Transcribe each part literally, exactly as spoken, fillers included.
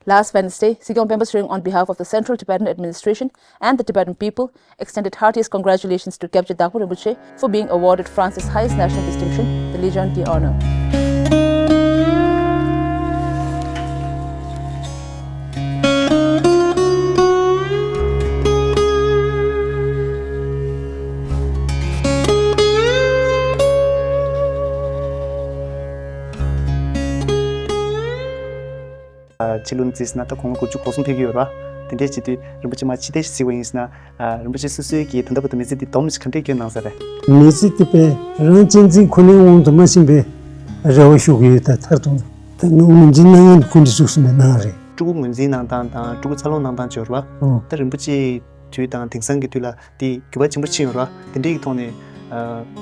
Last Wednesday, Sikyong Pemba Tsering, on behalf of the Central Tibetan Administration and the Tibetan people, extended heartiest congratulations to Kyabje Dagpo Rinpoche for being awarded France's highest national distinction, the Legion d'Honneur. ཕྱི་ལོ་ནས་བརྩིས་ན་ད་དགུང་ལོ་དགུ་བཅུ་གོ་གསུམ་ཕེབས་ཀྱི་ཡོད་རེད་བ། དེ་འདྲས་བྱེད་དུས་རིན་པོ་ཆེ་མ་ཕྱི་དེ་ཞིག་གཟིགས་པ་ཡིན་ཟེར་ན། རིན་པོ་ཆེ་སོ་སོའི་གི་ད་ལྟ་བར་དུ་མི་ཚེ་འདི་སྡོམ་ཞིག་ག་འདྲས་བསྐྱོན་གནང་ས་རེད། མི་ཚེ་འདི་དཔེ་རང་གཅེས་འཛིན་ཁོ་ནའི་དབང་དུ་མ་ཕྱིན་པའི་རེ་བ་ཞུ་གི་ཡོད། ད་མཐར་ཐུག་ད་ངོས་འཛིན་གནང་ཡས་ནི་ཁོང་ཚོས་གཟིགས་སུ་མེད་གནང་རེད། སྤྲུལ་སྐུ་ངོས་འཛིན་གནང་སྟངས་དང་སྤྲུལ་སྐུ་འཚར་ལོངས་གནང་སྟངས་བྱས་རེད་བ། ཨོ། ད་རིན་པོ་ཆེའི་དུས་དང་དེང་སང་གི་དུས་ལ་དེ་འགྱུར་བ་ཆེན་པོ་ཕྱིན་ཡོད་རེད་བ། དེ་འདྲའི་གི་ཐོག་ནས་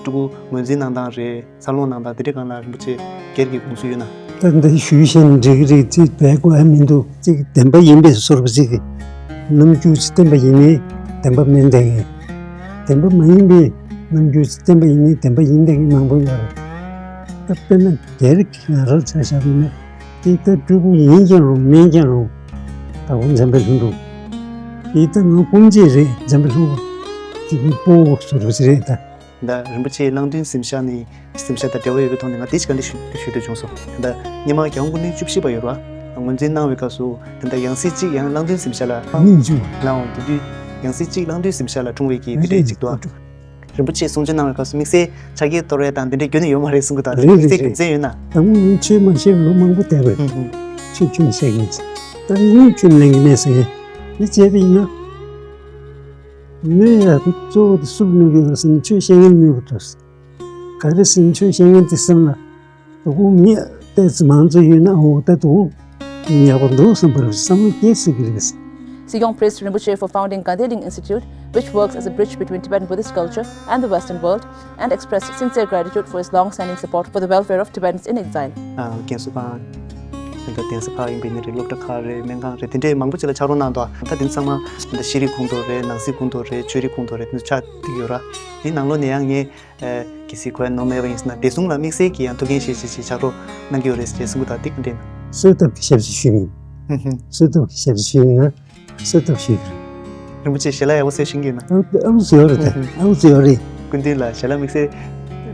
སྤྲུལ་སྐུ་ངོས་འཛིན་གནང་སྟངས་རེད། འཚར་ལོངས་གནང་སྟངས་དེ་འདྲའི་སྒང་ལ་རིན་པོ་ཆེ་སྒེར་གྱི་དགོངས་ཚུལ་ཡོད་ན། ད་འདི་ཞུས་བཤད་ན་འགྲིག་གི་རེད། ཅིག་བས་དགོས་ཡ་མི་འདུག་ཅིག་བདེན་པ་ཡིན་པའི་བཟོ་འདྲ་ཅིག་གི་རྣམ་འགྱུར་ཅིག་བསྟན་པ་ཡིན་ནའི་བདེན་པ་མིན་བསྟན་མཁན། བདེན་པ་མ་ཡིན་པའི་རྣམ་འགྱུར་ཅིག་བསྟན་པ་ཡིན་ནའི་བདེན་པ་ཡིན་བསྟན་མཁན་མང་པོ་ཡོད་རེད། ད་དཔེར་ན་སྒེར་གྱི་ང་རང་ཆ་བཞག་པ་ཡིན་ན། དེ་ལྟར་སྤྲུལ་སྐུ་ཡིན་ཀྱང་རུང་མིན་ཀྱང་རུང་། ད་ཁོང་འཛམ་བུའི་གླིང་དུ། དེ་ལྟར་ང་སྐུ་མཆེད་རེད། འཛམ་བུའི་གླིང་དུ་དེ་སྤྲུལ་སྐུ་བཟོ་འདྲ་ཅིག་རེད་ད། ད་རིན་པོ་ཆེའི་གླང་མདུན་གཟིམ་ཤག་ནི་གཟིམ་ཤག་དང་འབྲེལ་བ་ཡོད་པའི་ཐོག་ནས་ང་དེ་ཅིག་ག་འདྲ་ཞུ་ཞུ་འདོད་བྱུང་སོང་། ད་སྔོན་མ་རྒྱལ་དབང་སྐུ་ཕྲེང་བཅུ་བཞི་པ་ཡོད་རེད་བ། ངོས་འཛིན་གནང་བའི་སྐབས་སུ་ད་ལྟ་ཡང་སྲིད་གཅིག་ཡང་གླང་མདུན་གཟིམ་ཤག་ལ། གཉིས་བཅུ། ལའང་དེ་དུས་ཡང་སྲིད་གཅིག་གླང་མདུན་གཟིམ་ཤག་ལ་འཁྲུངས་པའི་གི་དེ་འདྲའི་ཅིག་འདུག་ཨ། རིན་པོ་ཆེས་གསུང་ཆོས་གནང་བའི་སྐབས་སུ་དམིགས་བསལ་ཕྱག་འཁྱེར་གཏོར་ཡས་དང་དེ་འདྲའི་རྒྱུན་ནས་ཡོད་མ་རེད་གསུང་གི་འདུག་ཨ། རེད་རེད་དམིགས་བསལ་རྒྱུ་མཚན་ཡོད་ན། ད་དངོས་གནས་ཆོས་མ་བཤད་ལོ་མང་པོ་བསྡད་པ་རེད། ཧུམ་ཧུམ། ཆོས་ཁྱོན་བཤད་མཁན་ཅིག་ད་དངུལ་ཁྱོན་ལེན་གི་མེད་ཟེར་མཁན་འདི་བྱས་པ་ཡིན་ན། གནོད་ཡ་གཙོ་བོ་དེ་སུར་གནོད་ཀྱི་ཡོད་ཟེར་ན་ཆོས་བཤད་མཁན་གནོད་ཀྱི་འདུག་ག་རེ་ཟེར་ན་ཆོས་བཤད་མཁན་དེ་སེམས་ལ་དོ་དགོང་མི་ཏོག་ཙམ་མང་ཙམ་ཡོད་ན་འོ་ད་དོ་དགོང་ཉག་པ་འདུག་བསམ་པར་བསམ་བློ་སྐྱེ་སྲིད་ཀྱི་རེད། Sikyong praised Rinpoche for founding Gandhi Ling Institute, which works as a bridge between Tibetan Buddhist culture and the Western world, and expressed sincere gratitude for his long-standing support for the welfare of Tibetans in exile. ཨ། རྒན་གསོ་ཁང་། ད་གདན་ས་ཁག་ཡིན་པའི་ནི་རེད། སློབ་གྲྭ་ཁག་རེད། སྨན་ཁང་རེད། དེ་འདྲའི་མང་པོ་ཅིག་ལ་ཕྱག་རོགས་གནང་འདུག་ད་དེ་ཚང་མ་ད་ཤེས་རིག་ཁོངས་གཏོགས་རེད། ནང་སྲིད་ཁོངས་གཏོགས་རེད། ཆོས་རིག་ཁོངས་གཏོགས་རེད། དེ་ཚོ་ཆགས་བསྡད་ཡོད་ར། དེའི་ནང་ལོགས་ནས་ཡང་ངས་ཨ་གལ་སྲིད་གོ་ཡ་ནོར་མེད་པ་ཡིན་ཟེར་ན་བདེ་སྲུང་ལ་དམིགས་བསལ་གྱི་ཡང་ཐུགས་འགན་བཞེས་བྱས་བྱས་ཕྱག་རོགས་གནང་གི་ཡོད་རེད་ཅེས་གསུང་གི་འདུག་དེ་ག་འདྲ་ཡིན་ན། གསོལ་ཐབ་ཀྱི་ཞབས་ཕྱི་ཞུས་ཡིན། ཧུམ་ཧུམ། གསོལ་ཐབ་ཀྱི་ཞབས་ཕྱི་ཞུས་ཡིན་ན། གསོལ་ཐབ་ཞུས་ཡིན། རིན་པོ་ཆེ་ཞལ་ལག་ཡག་པོ་བཟོས་ཤེས་ཀྱི་ཡོད་ན། ཨ་ཨ་བཟོས་ཡོད་རེད་ད། ཨ་བཟོས་ཡོད་རེད། སྐུ་མདུན་ལ་ཞལ་ལག་དམིགས་བསལ་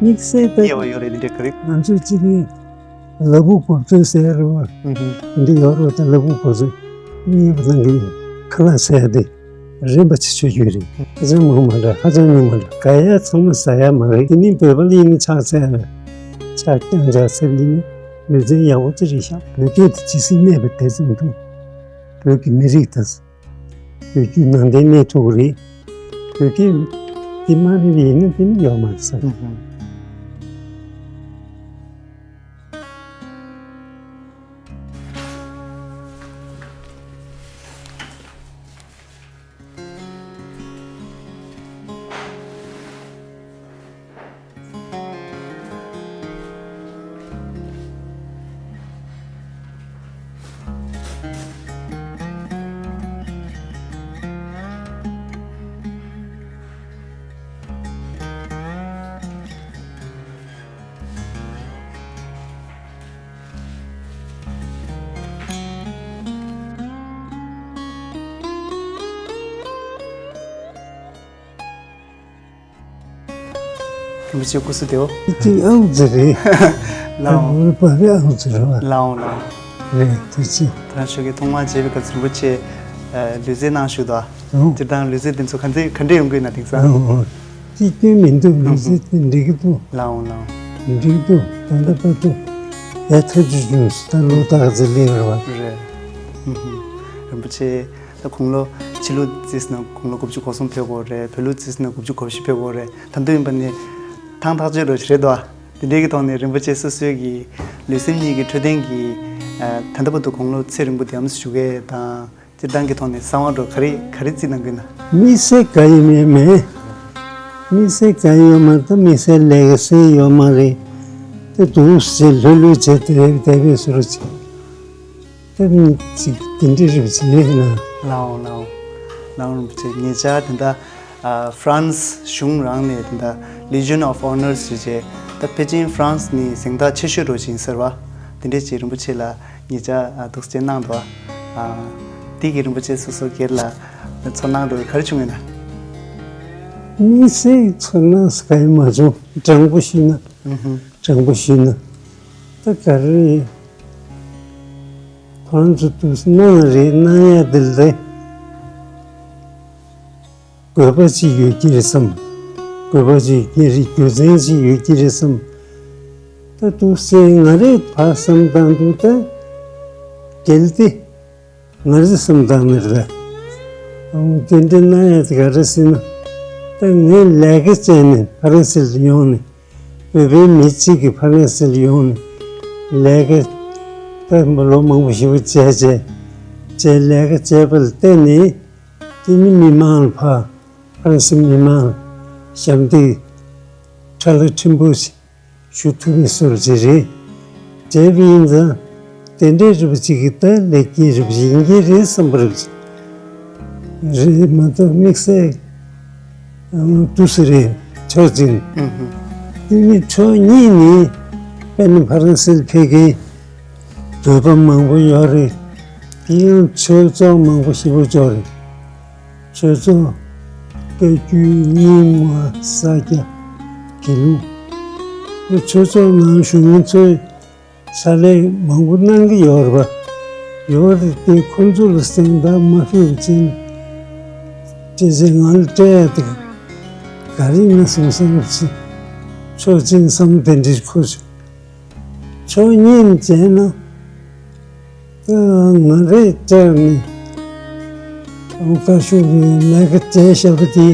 དམིགས་བསལ་ད་དབྱེ་བ་ཡོད་རེད། འདི་འདྲ་ག་རེ། ང་ཚོས་གཅིག་ནི་ལ་ཕུག་གོ་ཚོད་ཟེར་རེད་བ། ཧུམ་ཧུམ། འདི་ཡོད་རེད་ད། ལ་ཕུག་གོ་ཚོད་གཉིས་པ་ནང་གི་ཁ་ལག་ཟེར་ཡ་དེ། རིན་པོ་ཆེ་ཆོས་བརྒྱུད་རེད། ཧ་ཅང་མང་མ་འདྲ། ཧ་ཅང་ཉུང་མ་འདྲ། ག་ཡ་ཚང་མ་ཟ་ཡ་མ་རེད། དེ་ནི་བོད་པ་ལ་ཡིན་ན་ཕྱག་འཚལ་ལ་ཕྱག་རྐྱང་ཕྱག་འཚལ་ཡིན་ན་ལུས་རྩལ་ཡག་པོ་ཅིག་རེད་ཤག་ལུས་རྩལ་དེ་ཇི་སྲིད་གནས་པ་དེ་ཙམ་དུ་བོད་ཀྱི་མི་རིགས་དང་བོད་བརྒྱུད་ནང་བསྟན་གནས་ཐུབ་ཀྱི་རེད། བོད་སྐད་དེ་མ་རེད་པས་ཡིན་ན་དེ་ནི་ཡོད་མ་རེད་ཟེར། རིན་པོ་ཆེ་སྐུ་གཟུགས་བདེ་པོ། ཅིག་ཨའུ་ཙི་རེད། ལའོ། ཨ་བ་རེད། ཨའུ་ཙི་རེད་བ། ལའོ་ལའོ། རེད་དེ་ཅི། ད་ཞོགས་ཀས་ཐོག་མར་མཇལ་བའི་སྐབས་སུ་རིན་པོ་ཆེ་ལུས་རྩལ་གནང་བཞུགས་འདུག་ཨོ། སྤྱིར་བཏང་ལུས་རྩལ་འདི་ཚོ་ག་འདྲ་ག་འདྲ་ཡོང་གི་ཡོད་ན་དེང་སང་། ཨོ་ཨོ། ཅིག་སྐྱོན་མི་འདུག་ལུས་རྩལ་དེ་འགྲིག་གི་འདུག་ལའོ་ལའོ། འགྲིག་གི་འདུག་ད་ལྟ་བར་དུ་ཡར་ཐག་ཆོད་བྱུང་། ད་ལོ་ད་ག་ཚོད་སླེབས་ཡོད་རེད་བ། རེད། ཧུམ་ཧུམ། རིན་པོ་ཆེ། ད་དགུང་ལོ་ཕྱི་ལོ་བརྩིས་ན་དགུང་ལོ་དགུ་བཅུ་གོ་གསུམ་ཕེབས་ཀྱི་ཡོད་རེད། བོད་ལོ་བརྩིས་ན་དགུ་བཅུ་གོ་བཞི་ཕེབས་ཀྱི་ཡོད་རེད། ད་དུང་ཡིན་པ་ནི་ཐང་ཐག་ཆོད་འགྲོ་ཞིག་རེད་དོ། དེ་འདྲའི་གི་ཐོག་ནས་རིན་པོ་ཆེ་སོ་སོའི་གི་ལུས་སེམས་གཉིས་ཀྱི་འཕྲོད་བསྟེན་གྱི་ད་ལྟ་བར་དུ་དགུང་ལོ་ཚེ་རིང་པོ་དེ་འམ་བཞུགས་ཡས་དང་སྤྱིར་བཏང་གི་ཐོག་ནས་གསང་བ་འགྲོ་ག་རེ་ག་རེ་བརྩིས་གནང་གི་ན། དམིགས་བསལ་ག་ཡིན་མེད་མེད། དམིགས་བསལ་ག་ཡོད་མ་རེད། ད་དམིགས་བསལ་ལས་ཀ་སེ་ཡོད་མ་རེད། ད་འདུག་སེ་ལྷོད་ལྷོད་བྱས་དེ་དེ་བས་སུ་རུ་ཅིག་ད་ཅིག་དེ་འདྲ་རེད་ཅེས་ལབ་ན། ལའོ་ལའོ། ལའོ་རིན་པོ་ཆེ་ཉེ་ཆར་དེ་འདྲ་ཨ་ཧྥ་རན་སི་གཞུང་རང་ནས་དེ་འདྲ་Legion of Honor ཞེས་བྱས་ད་ཕལ་ཆེར་ཧྥ་རན་སི་ནི་གཟེངས་རྟགས་ཆེ་ཤོས་འགྲོ་བཞིན་ཟེར་བ་དེ་འདྲས་ཅིག་རིན་པོ་ཆེ་ལ་ཉེ་ཆར་ཨ་འདུག་སེ་གནང་འདུག་ཨ་ དེ་གི་རིན་པོ་ཆེ་སོ་སོ་སྒེར་ལ་ཚོར་སྣང་འདྲ་བོ་ག་རེ་བྱུང་ཡོད་ན། དམིགས་བསལ་ཚོར་སྣང་ཟེར་ག་ཡང་མ་བྱུང་། དྲང་པོ་ཞུས་ན། ཨུ་ཧུ། དྲང་པོ་ཞུས་ན། ད་ག་རེ་རེད། ཁོང་ཚོ་དུ་གནང་རེད། གནང་ཡ་དེ་ལས་དགོས་པ་ཅིག་ཡོད་ཀྱི་རེད་བསམ། དགོས་པ་ཅིག་ཡོད་ཀྱི་རེད། རྒྱུ་མཚན་ཅིག་ཡོད་ཀྱི་རེད་བསམ། ད་འདུག་སེ་ང་རས་ཕར་བསམ་བཏང་དུས་ད་གལ་ཏེ་ང་རས་བསམ་བཏང་ནས་རེད། ཨང་། དེ་འདྲ་གནང་ཡ་དེ་ག་རེ་ཟེར་ན། ད་ངས་ལས་ཀ་བཙལ་ནས་ཕ་རན་སི་ལ་ཡོང་ནས། བོད་པའི་མི་གཅིག་གིས་ཕ་རན་སི་ལ་ཡོང་ནས་ལས་ཀ་ད་ལོ་མང་པོ་ཞེ་པོ་བྱས་བྱས་བྱས་ལས་ཀ་བྱས་པ་ལ་བརྟེན་ནས། དེ་ནི་མི་མང་ལ་ཕར་ཕ་རན་སི་མི་མང་ལ་ཞབས་འདེགས་ཁྲ་ལ་ཕྲན་བུ་ཞིག་ཞུ་ཐུབ་པའི་བཟོ་འདྲ་ཅིག་རེད། བྱས་པ་ཡིན་ཙང་དེ་འདྲའི་རིགས་པ་ཅིག་གིས་ད་ལེགས་སྐྱེས་རིགས་པ་ཅིག་ཡིན་གྱི་རེད་བསམ་པ་རེད། རེད་མ་གཏོགས་དམིགས་བསལ་འདུག་སེ་རེད། ཕྱོགས་གཅིག་ནས། ཨུ་ཧུ། དེ་ནི་ཕྱོགས་གཉིས་ནས་དཔེར་ན་ཕ་རན་སི་ལ་ཕེབས་མཁན་བོད་པ་མང་པོ་ཡོད་རེད། དེ་ཡང་ཆོས་ཚོགས་མང་པོ་ཞེ་པོ་ཅིག་ཡོད་རེད། ཆོས་ཚོགས་བཀའ་བརྒྱུད་རྙིང་མ་ས་སྐྱ་དགེ་ལུགས། ཆོས་ཚོགས་ནང་བཞུགས་མཁན་ཚོས་ཕྱག་ལས་མང་པོ་གནང་གི་ཡོད་རེད་པ། ཡོད་རེད་དེ། ཁོང་ཚོ་ལ་སེམས་ཐག་མ་ཕུད་པ་ཅིན་ཅེས་ཅེས་ང་ལ་སྤྲད་ཡ་དེ་ག་རེ་ཡིན་ན་བཟང་ས་རེད་ཅེས་ཕྱོགས་གཅིག་ནས་བསམ་བློ་དེ་འདྲ་འཁོར་བྱུང་། ཕྱོགས་གཉིས་ནས་བྱས་ན། ད་ང་རས་སྤྲད་ནས་བཀའ་ཤོག་གི་ལས་ཀ་བྱས་བཞག་པ་དེ་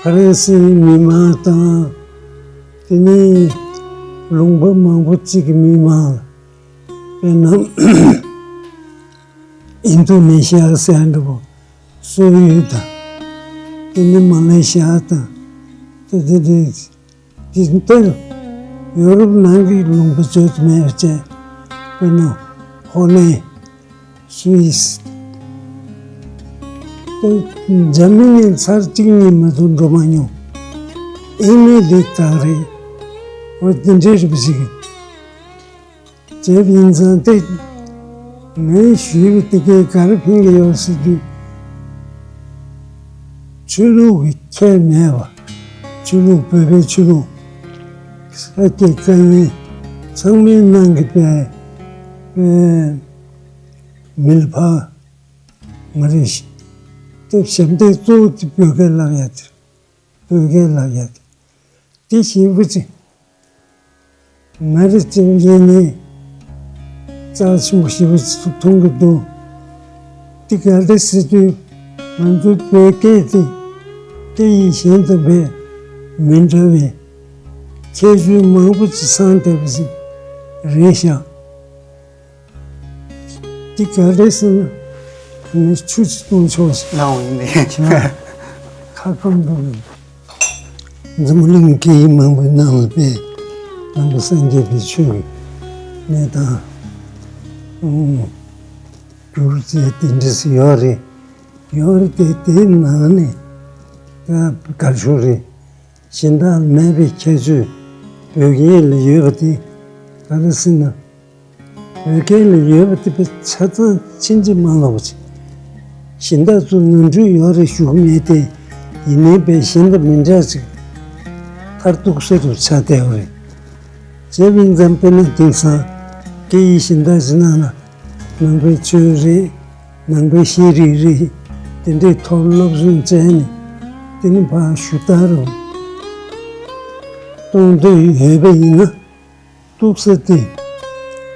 ཕ་རན་སིའི་མི་མང་དང་། དེ་ནས་ལུང་པ་མང་པོ་གཅིག་གི་མི་མང་། དཔེར་ན་ཨིན་དོ་ནེ་ཤི་ཡ་ཟེར་ཡ་འདྲ་པོ། སོག་ཡུལ་དང་། དེ་ནས་མ་ལེ་ཤི་ཡ་དང་། དེ་དེ་དེ། དེ་ལྟར་ཡོ་རོབ་ནང་གི་ལུང་པ་བརྗོད་དུ་མེད་པ་བཅས། དཔེར་ན་ཧོ་ལན། སུད་སི། ད་འཇར་མ་ནི་ཚར་གཅིག་གཉིས་མ་གཏོགས་འགྲོ་མ་མྱོང་། ཨིན་ལན་དེ་དག་རེད། འོ་དེ་འདྲའི་རིགས་པ་ཞིག་བྱས་པ་ཡིན་ཙང་། དེ་ངས་ཞུས་པ་དེ་གས་ག་རེ་ཕན་གྱི་ཡོད་ཟེར་དུས། ཆོས་ལུགས་ཀྱི་ཁྱད་མེད་པ། ཆོས་ལུགས་བོད་པའི་ཆོས་ལུགས། ས་སྐྱ་བཀའ་རྙིང་ཚང་མའི་ནང་གི་པའི་མི་ལ་ཕ་མ་རེད། ཞེས་ཞབས་འདེགས་གཙོ་བོ་དེ་བོད་སྐད་བསླབ་ཡ་དེ། བོད་སྐད་བསླབ་ཡ་དེ། དེ་ཞེ་པོ་ཅིག་ང་རང་སྤྱི་བོ་ཡེ་ནས་རྩ་ཆེན་པོ་ཞེ་པོ་ཅིག་མཐོང་གི་འདུག་དེ་ག་རེ་ཟེར་དུས། ང་ཚོའི་བོད་སྐད་དེ་སྐད་ཡིག་གཞན་དང་བས་མི་འདྲ་བའི་ཁྱད་ཆོས་མང་པོ་ཅིག་ཚང་བསྡད་པ་ཞིག་རེད་ཤག་དེ་ག་རེ་ཟེར་ན། ངས་ཆུ་ཅིག་བཏུང་ཆོག་ཅིག་ལའང་ཡིན་ནས། ཁ་སྐམ་པོ་གི། འཛམ་བུ་གླིང་སྐད་ཡིག་མང་པོའི་ནང་ལ་དཔེ་ནང་པ་སངས་རྒྱས་པའི་ཆོས་ཀྱི་གནས་སྟངས། ཨང་། བསྒྱུར་བྱས་དེ་འདྲ་ཞིག་ཡོད་རེད། ཡོད་རེད་དེ། དེའི་ནང་ནས་ད་དགའ་ཤོས་རེད། གཞན་དག་ལ་མེད་པའི་ཁྱད་ཆོས་བོད་སྐད་ལ་ཡོད་པ་དེ་ག་རེ་ཟེར་ན། བོད་སྐད་ལ་ཡོད་པ་དེ་དཔེ་ཆ་ཚང་ཕྱིན་ཅི་མ་ལོག་པ་ཅིག་གཞན་དག་ཚོ་ནོར་འཁྲུལ་ཡོད་རེད་ཞུ་གི་མེད་དེ། ཡིན་ནའི་དཔེ་གཞན་དང་མི་འདྲ་ཅིག་མཐར་ཐུག་ས་རུ་ཆགས་བསྡད་པ་རེད། བྱས་པ་ཡིན་ཙང་དཔེར་ན་དེང་སང་སྐད་ཡིག་གཞན་དག་ཅིག་ནང་ལ། ནང་པའི་ཆོས་རེད། ནང་པའི་ཤེས་རིག་རེད། དེ་འདྲའི་ཐོག་སློབ་སྦྱོང་བྱས་ནས། དེ་ནི་ཕར་ཞུ་དག་རུ་གཏོང་འདོད་ཡོད་པ་ཡིན་ན། གཏུག་ས་དེ་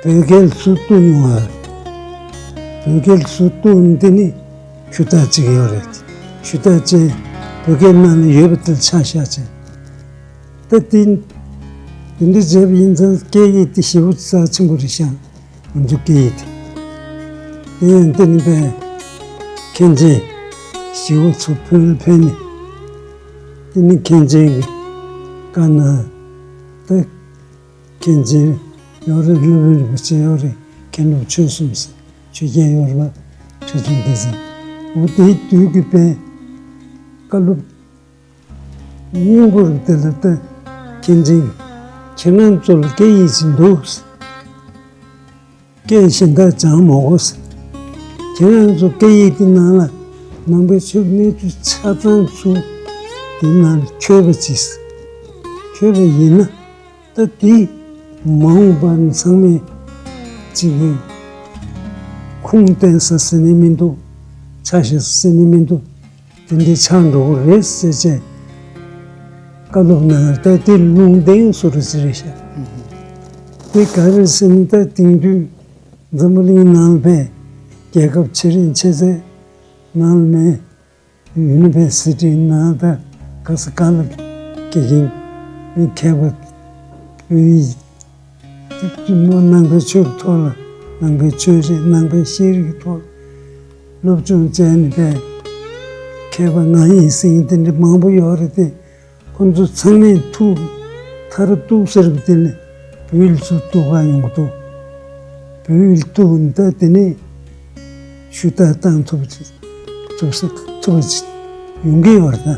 བོད་སྐད་ལ་ཚུར་གཏུག་ཡོང་བ་རེད། བོད་སྐད་ལ་ཚུར་གཏུག་ནི་དེ་ནི་ཞུ་དག་ཅིག་ཡོད་རེད། ཞུ་དག་ཅེས་བོད་སྐད་ནང་ལ་ཡོད་པ་དེ་ལ་ཆ་བཞག་བྱས། ད་དེ་དེ་འདྲ་བྱས་པ་ཡིན་ཙང་སྐད་ཡིག་དེ་ཞེ་པོ་རྩ་ཆེན་པོ་རེད་ཤག་ང་ཚོ་སྐད་ཡིག་དེ། དེ་ཡང་དེ་ནི་པའི་མཁན་ཆེན་ཞི་བ་འཚོ་བོད་ལ་ཕེབས་ནས། དེ་ནི་མཁན་ཆེན་གྱི་བཀའ་གནང་། ད་མཁན་ཆེན་ཡོད་རེད། སློབ་དཔོན་རིན་པོ་ཆེ་ཡོད་རེད། མཁན་སློབ་ཆོས་གསུམ་ཟེར། ཆོས་རྒྱལ་ཡོད་རེད་པ། ཆོས་རྒྱལ་སྡེ་ཚན། འོ་དེའི་དུས་ཀྱི་པའི་བཀའ་སློབ་སྙིང་པོ་རུ་དེ་ལ་ལྟ། མཁན་ཆེན། ཁྱེད་རང་ཚོ་ལ་སྐད་ཡིག་ཅིག་འདུག་སྐད་གཞན་དག་སྦྱང་མ་དགོས། ཁྱེད་རང་ཚོ་སྐད་ཡིག་དེ་ནང་ལ་ནང་པའི་ཆོས་ཀྱི་གནས་ཚུལ་ཆ་ཚང་ཚུར་དེ་ནང་ལ་འཁྱོལ་བ་ཅིག་འཁྱོལ་བ་ཡིན་ན། ད་དེ་མ་འོངས་པ་ཚང་མས་ཅིག་གི་ཁུངས་བསྟན་ས་ཟེར་ནི་མི་འདུག་ཆ་བཞག་ས་ཟེར་ནི་མི་འདུག་དེ་འདྲའི་ཆགས་འགྲོ་གི་རེད་ཟེར་བྱས་བཀའ་སློབ་གནང་། ད་དེ་ལུང་བསྟན་བཟོ་འདྲ་ཅིག་རེད་ཤག་དེ་ག་རེ་ཟེར་ན། ད་དེང་དུས་འཛམ་བུ་གླིང་ནང་ལ་བས་རྒྱལ་ཁབ་ཆེ་རིང་ཆེ་ཚད་ནང་ལ་མེད། ཡུ་ནི་བར་སི་ཊི་ནང་ད་ག་ས་ག་ལ་དགེ་རྒན་མཁས་པ་བོད་ཡིག་ནང་པའི་ཆོས་ཀྱི་ཐོག་ལ། ནང་པའི་ཆོས་རེད། ནང་པའི་ཤེས་རིག་གི་ཐོག་ལ་སློབ་སྦྱོང་བྱས་ནས་པས་མཁས་པ་ང་ཡིན་ཟེར་མཁན་དེ་འདྲ་མང་པོ་ཡོད་རེད་དེ། ཁོ་ཚོ་ཚང་མས་ཐུགས་མཐར་གཏུགས་ཟེར་བ་དེ་ནི་བོད་ཡིག་ཚུར་གཏུག་ག་ཡོང་གི་འདུག་བོད་ཡིག་གཏུག་ནས་ད་དེ་ནས་ཞུ་དག་བཏང་ཐུབ་ཅིག་ཐུབ་ས་ཐུབ་པ་ཅིག་ཡོང་གི་ཡོད་རེད་ད།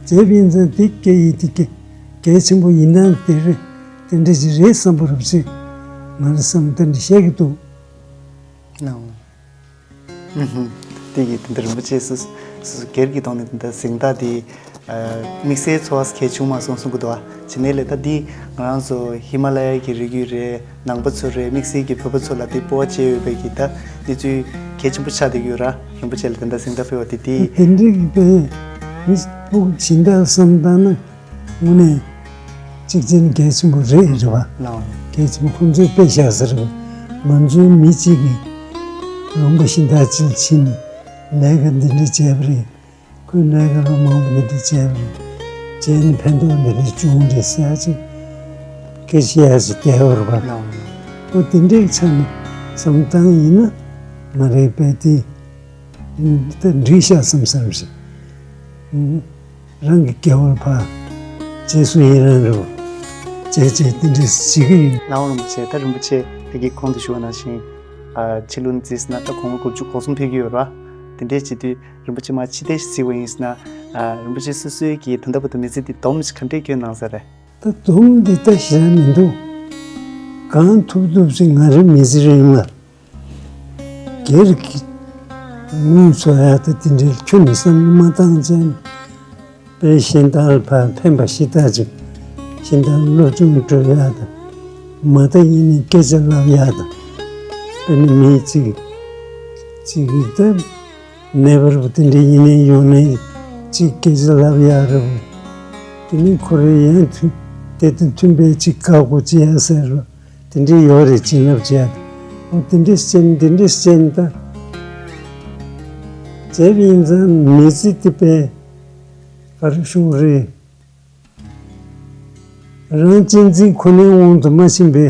བྱས་པ་ཡིན་ཙང་དེ་སྐད་ཡིག་དེ་གལ་གལ་ཆེན་པོ་ཡིན་ན་དེ་རེད། དེ་འདྲ་ཅིག་རེད་བསམ་པ་རབ་ཅིག་ང་རང་བསམ་དེ་འདྲ་བཤད་ཀྱི་འདུག་ལགས། ཨུ་ཧུམ། དེ་གི་དེ་འདྲ་རིན་པོ་ཆེ་སུ་སུ་སྒེར་གྱི་ཐོག་ནས་དེ་འདྲ་གཟེངས་རྟགས་དེ་ཨ་དམིགས་བསལ་ཚོར་བ་གལ་བྱུང་མ་སོང་གསུང་གི་འདུག་ཨ། བྱས་ནས་ལས་ད་འདི་ང་རང་ཚོ་ཧི་མ་ལ་ཡ་གི་རི་རྒྱུད་རེད། ནང་པ་ཚོ་རེད། དམིགས་བསལ་གྱི་བོད་པ་ཚོ་ལ་དེ་སྤོབས་པ་བྱེད་འོས་པའི་གི་ད་གནས་ཚུལ་གལ་ཆེན་པོ་ཆགས་བསྡད་ཀྱི་ཡོད་ར། རིན་པོ་ཆེ་ལ་དེ་འདྲ་གཟེངས་རྟགས་ཕུལ་བ་དེ་དེ། དེ་འདྲའི་གི་དཔེ་མི་སྤུ་གུ་སྦྱིན་བདག་བསམ་བཏང་ན། དངོས་གནས་གཅིག་ཅན་གལ་ཆེན་པོ་རེད་རེད་བ། ལགས། གལ་ཆེན་པོ་ཁོང་ཚོས་དཔེ་བཞག་ས་རེད་བ། ང་ཚོའི་མི་གཅིག་གིས་ལུང་པ་གཞན་དག་ཅིག་ཕྱིན་ནས་ལས་ཀ་འདི་འདྲ་བྱས་པ་རེད། ཁོས་ལས་ཀ་ལོ་མང་པོ་འདི་འདྲ་བྱས་པ་རེད། བྱས་ནས་ཕན་ཐོགས་འདི་འདྲ་བྱུང་རེད་ཟེར་ཡ་ཅིག་སྐད་ཆ་ཡ་ཅིག་བསྡད་ཡོད་རེད་བ། ལགས། ཨོ་དེ་འདྲའི་ཆ་ནས་བསམ་བཏང་ཡིན་ན་མ་རེད་པས་དེ། ད་འགྲིག་ཤག་བསམ་བསམ་ཞིག་རང་གི་སྐྱེ་བར་ཕར་རྗེས་སུ་ཡི་རང་རུ་བྱས་བྱས་དེ་འདྲ་ཞིག་གི་ཡོད། ལགས་འོང་རིན་པོ་ཆེ། ད་རིན་པོ་ཆེ་དེ་གི་གོང་དུ་ཞུ་བ་ནང་བཞིན་ཨ་ཕྱི་ལོ་ནས་བརྩིས་ན་ད་གོང་ལོ་དགུ་བཅུ་གོ་གསུམ་ཕེབས་ཀྱི་ཡོད་ར། དེ་འདྲའི་བྱེད་དུས་རིན་པོ་ཆེ་མ་ཕྱི་བལྟས་ཤིག་གཟིགས་པ་ཡིན་ཟེར་ན་ཨ་རིན་པོ་ཆེ་སོ་སོའི་གི་ད་ལྟ་བར་དུ་མི་ཚེ་འདི་སྡོམ་ཞིག་ག་འདྲས་བསྐྱོན་གནང་ས་རེད། ད་སྡོམ་འདི་ད་ཞེ་དྲག་མི་འདུག་གང་ཐུབ་ཐུབ་ཅིག་ང་རའི་མི་ཚེ་རིང་ལ། སྒེར་གྱི་དངུལ་འཚོ་ཡག་དེ་དེ་འདྲའི་ཁྱོན་ནས་བསམ་བློ་མ་བཏང་ཅན། དཔེ་གཞན་དག་ལ་ཕར་ཕན་པ་ཞེ་དྲག་ཅིག་གཞན་དག་སློབ་སྦྱོང་སྤྲོད་ཡག་དང་། མ་མཐའ་ཡིན་ནའི་སྐད་ཆ་ལབ་ཡག་དང་། དཔེར་ན་མི་གཅིག་གཅིག་གིས་ད་ནད་པ་རུ་དེ་འདྲ་ཡིན་ནའི་ཡོང་ནའི་གཅིག་སྐད་ཆ་ལབ་ཡག་རུ། དེ་ནི་ཁོ་རའི་ཡང་དེ་དང་མཐུན་པའི་གཅིག་བཀའ་བསྒོ་ཅི་ཡག་ཟེར་རུ། དེ་འདྲའི་ཡོད་རེད། བྱིན་རླབས་ཅན། འོ་དེ་འདྲའི་ཅན་དེ་འདྲའི་ཅན་ད། བྱས་པ་ཡིན་ཙང་མི་ཚེ་དེ་དཔེ་ག་རེ་ཞུ་དགོས་རེད། རང་གཅེས་འཛིན་ཁོ་ནའི་དབང་དུ་མ་ཕྱིན་པའི་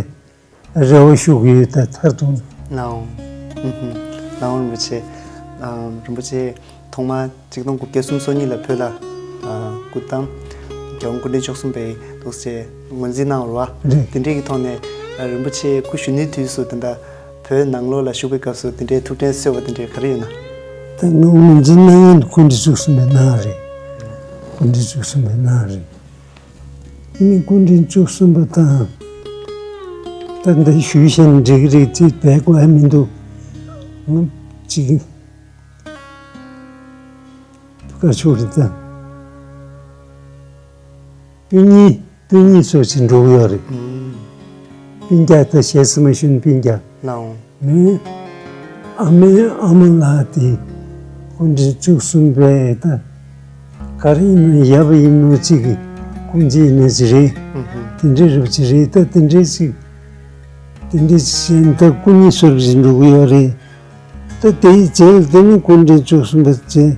རེ་བ་ཞུ་གི་ཡོད། ད་མཐར་ཐུག་ལགས་འོང་། ལགས་འོང་རིན་པོ་ཆེ། རིན་པོ་ཆེ་ཐོག་མར་ཆིག་སྟོང་དགུ་བརྒྱ་སུམ་ཅུ་སོ་གཉིས་ལ་བོད་ལ་སྐུ་བལྟམས། རྒྱལ་དབང་སྐུ་ཕྲེང་བཅུ་གསུམ་པའི་འདུག་སེ་ངོས་འཛིན་གནང་བ་རེད་བ། རེད། དེ་འདྲའི་གི་ཐོག་ནས་རིན་པོ་ཆེ་སྐུ་གཞོན་ནུའི་དུས་སུ་དེ་འདྲ་བོད་ནང་ལོགས་ལ་བཞུགས་པའི་སྐབས་སུ་དེ་འདྲའི་ཐུགས་དྲན་གསོས་པ་དེ་འདྲའི་ག་རེ་ཡོད་ན། ད་ངོས་འཛིན་གནང་ཡག་སྐུ་ཕྲེང་བཅུ་གསུམ་པའི་གནང་རེད། སྐུ་ཕྲེང་བཅུ་གསུམ་པའི་གནང་རེད། ཨ་ནི་སྐུ་ཕྲེང་བཅུ་གསུམ་པ་དང་། ད་འདི་ཞུས་བཞིན་འགྲིག་རེད་ཅེས་བསྡད་དགོས་ཡ་མི་འདུག་ང་གཅིག་བཀའ་ཆོས་རེད་ད། སྤུན་ཉེ་སྤུན་ཉེ་ཚོ་ཞིག་འགྲོ་གི་ཡོད་རེད། སྤུན་ཀྱག་ད་ཞེ་ས་མ་ཞུ་ན་སྤུན་ཀྱག་ལའང་། ངའི་ཨ་མའི་ཨ་མ་ལགས་དེ་སྐུ་ཕྲེང་བཅུ་གསུམ་པའི་ད་ག་རེ་ཡིན་ནའང་ཡབ་ཡིན་ནོ་གཅིག་གི་སྐུ་མཆེད་ཡིན་ནོ་གཅིག་རེད། དེ་འདྲའི་རབ་ཅིག་རེད། ད་དེ་འདྲའི་ཅིག་དེ་འདྲའི་ཅིག་བྱས་ནས་ད་སྐུ་ཉིད་སོར་བཞིན་འགྲོ་གི་ཡོད་རེད། ད་དེའི་རྗེས་ལ་དེ་ནི་སྐུ་ཕྲེང་བཅུ་གསུམ་པ་བྱས།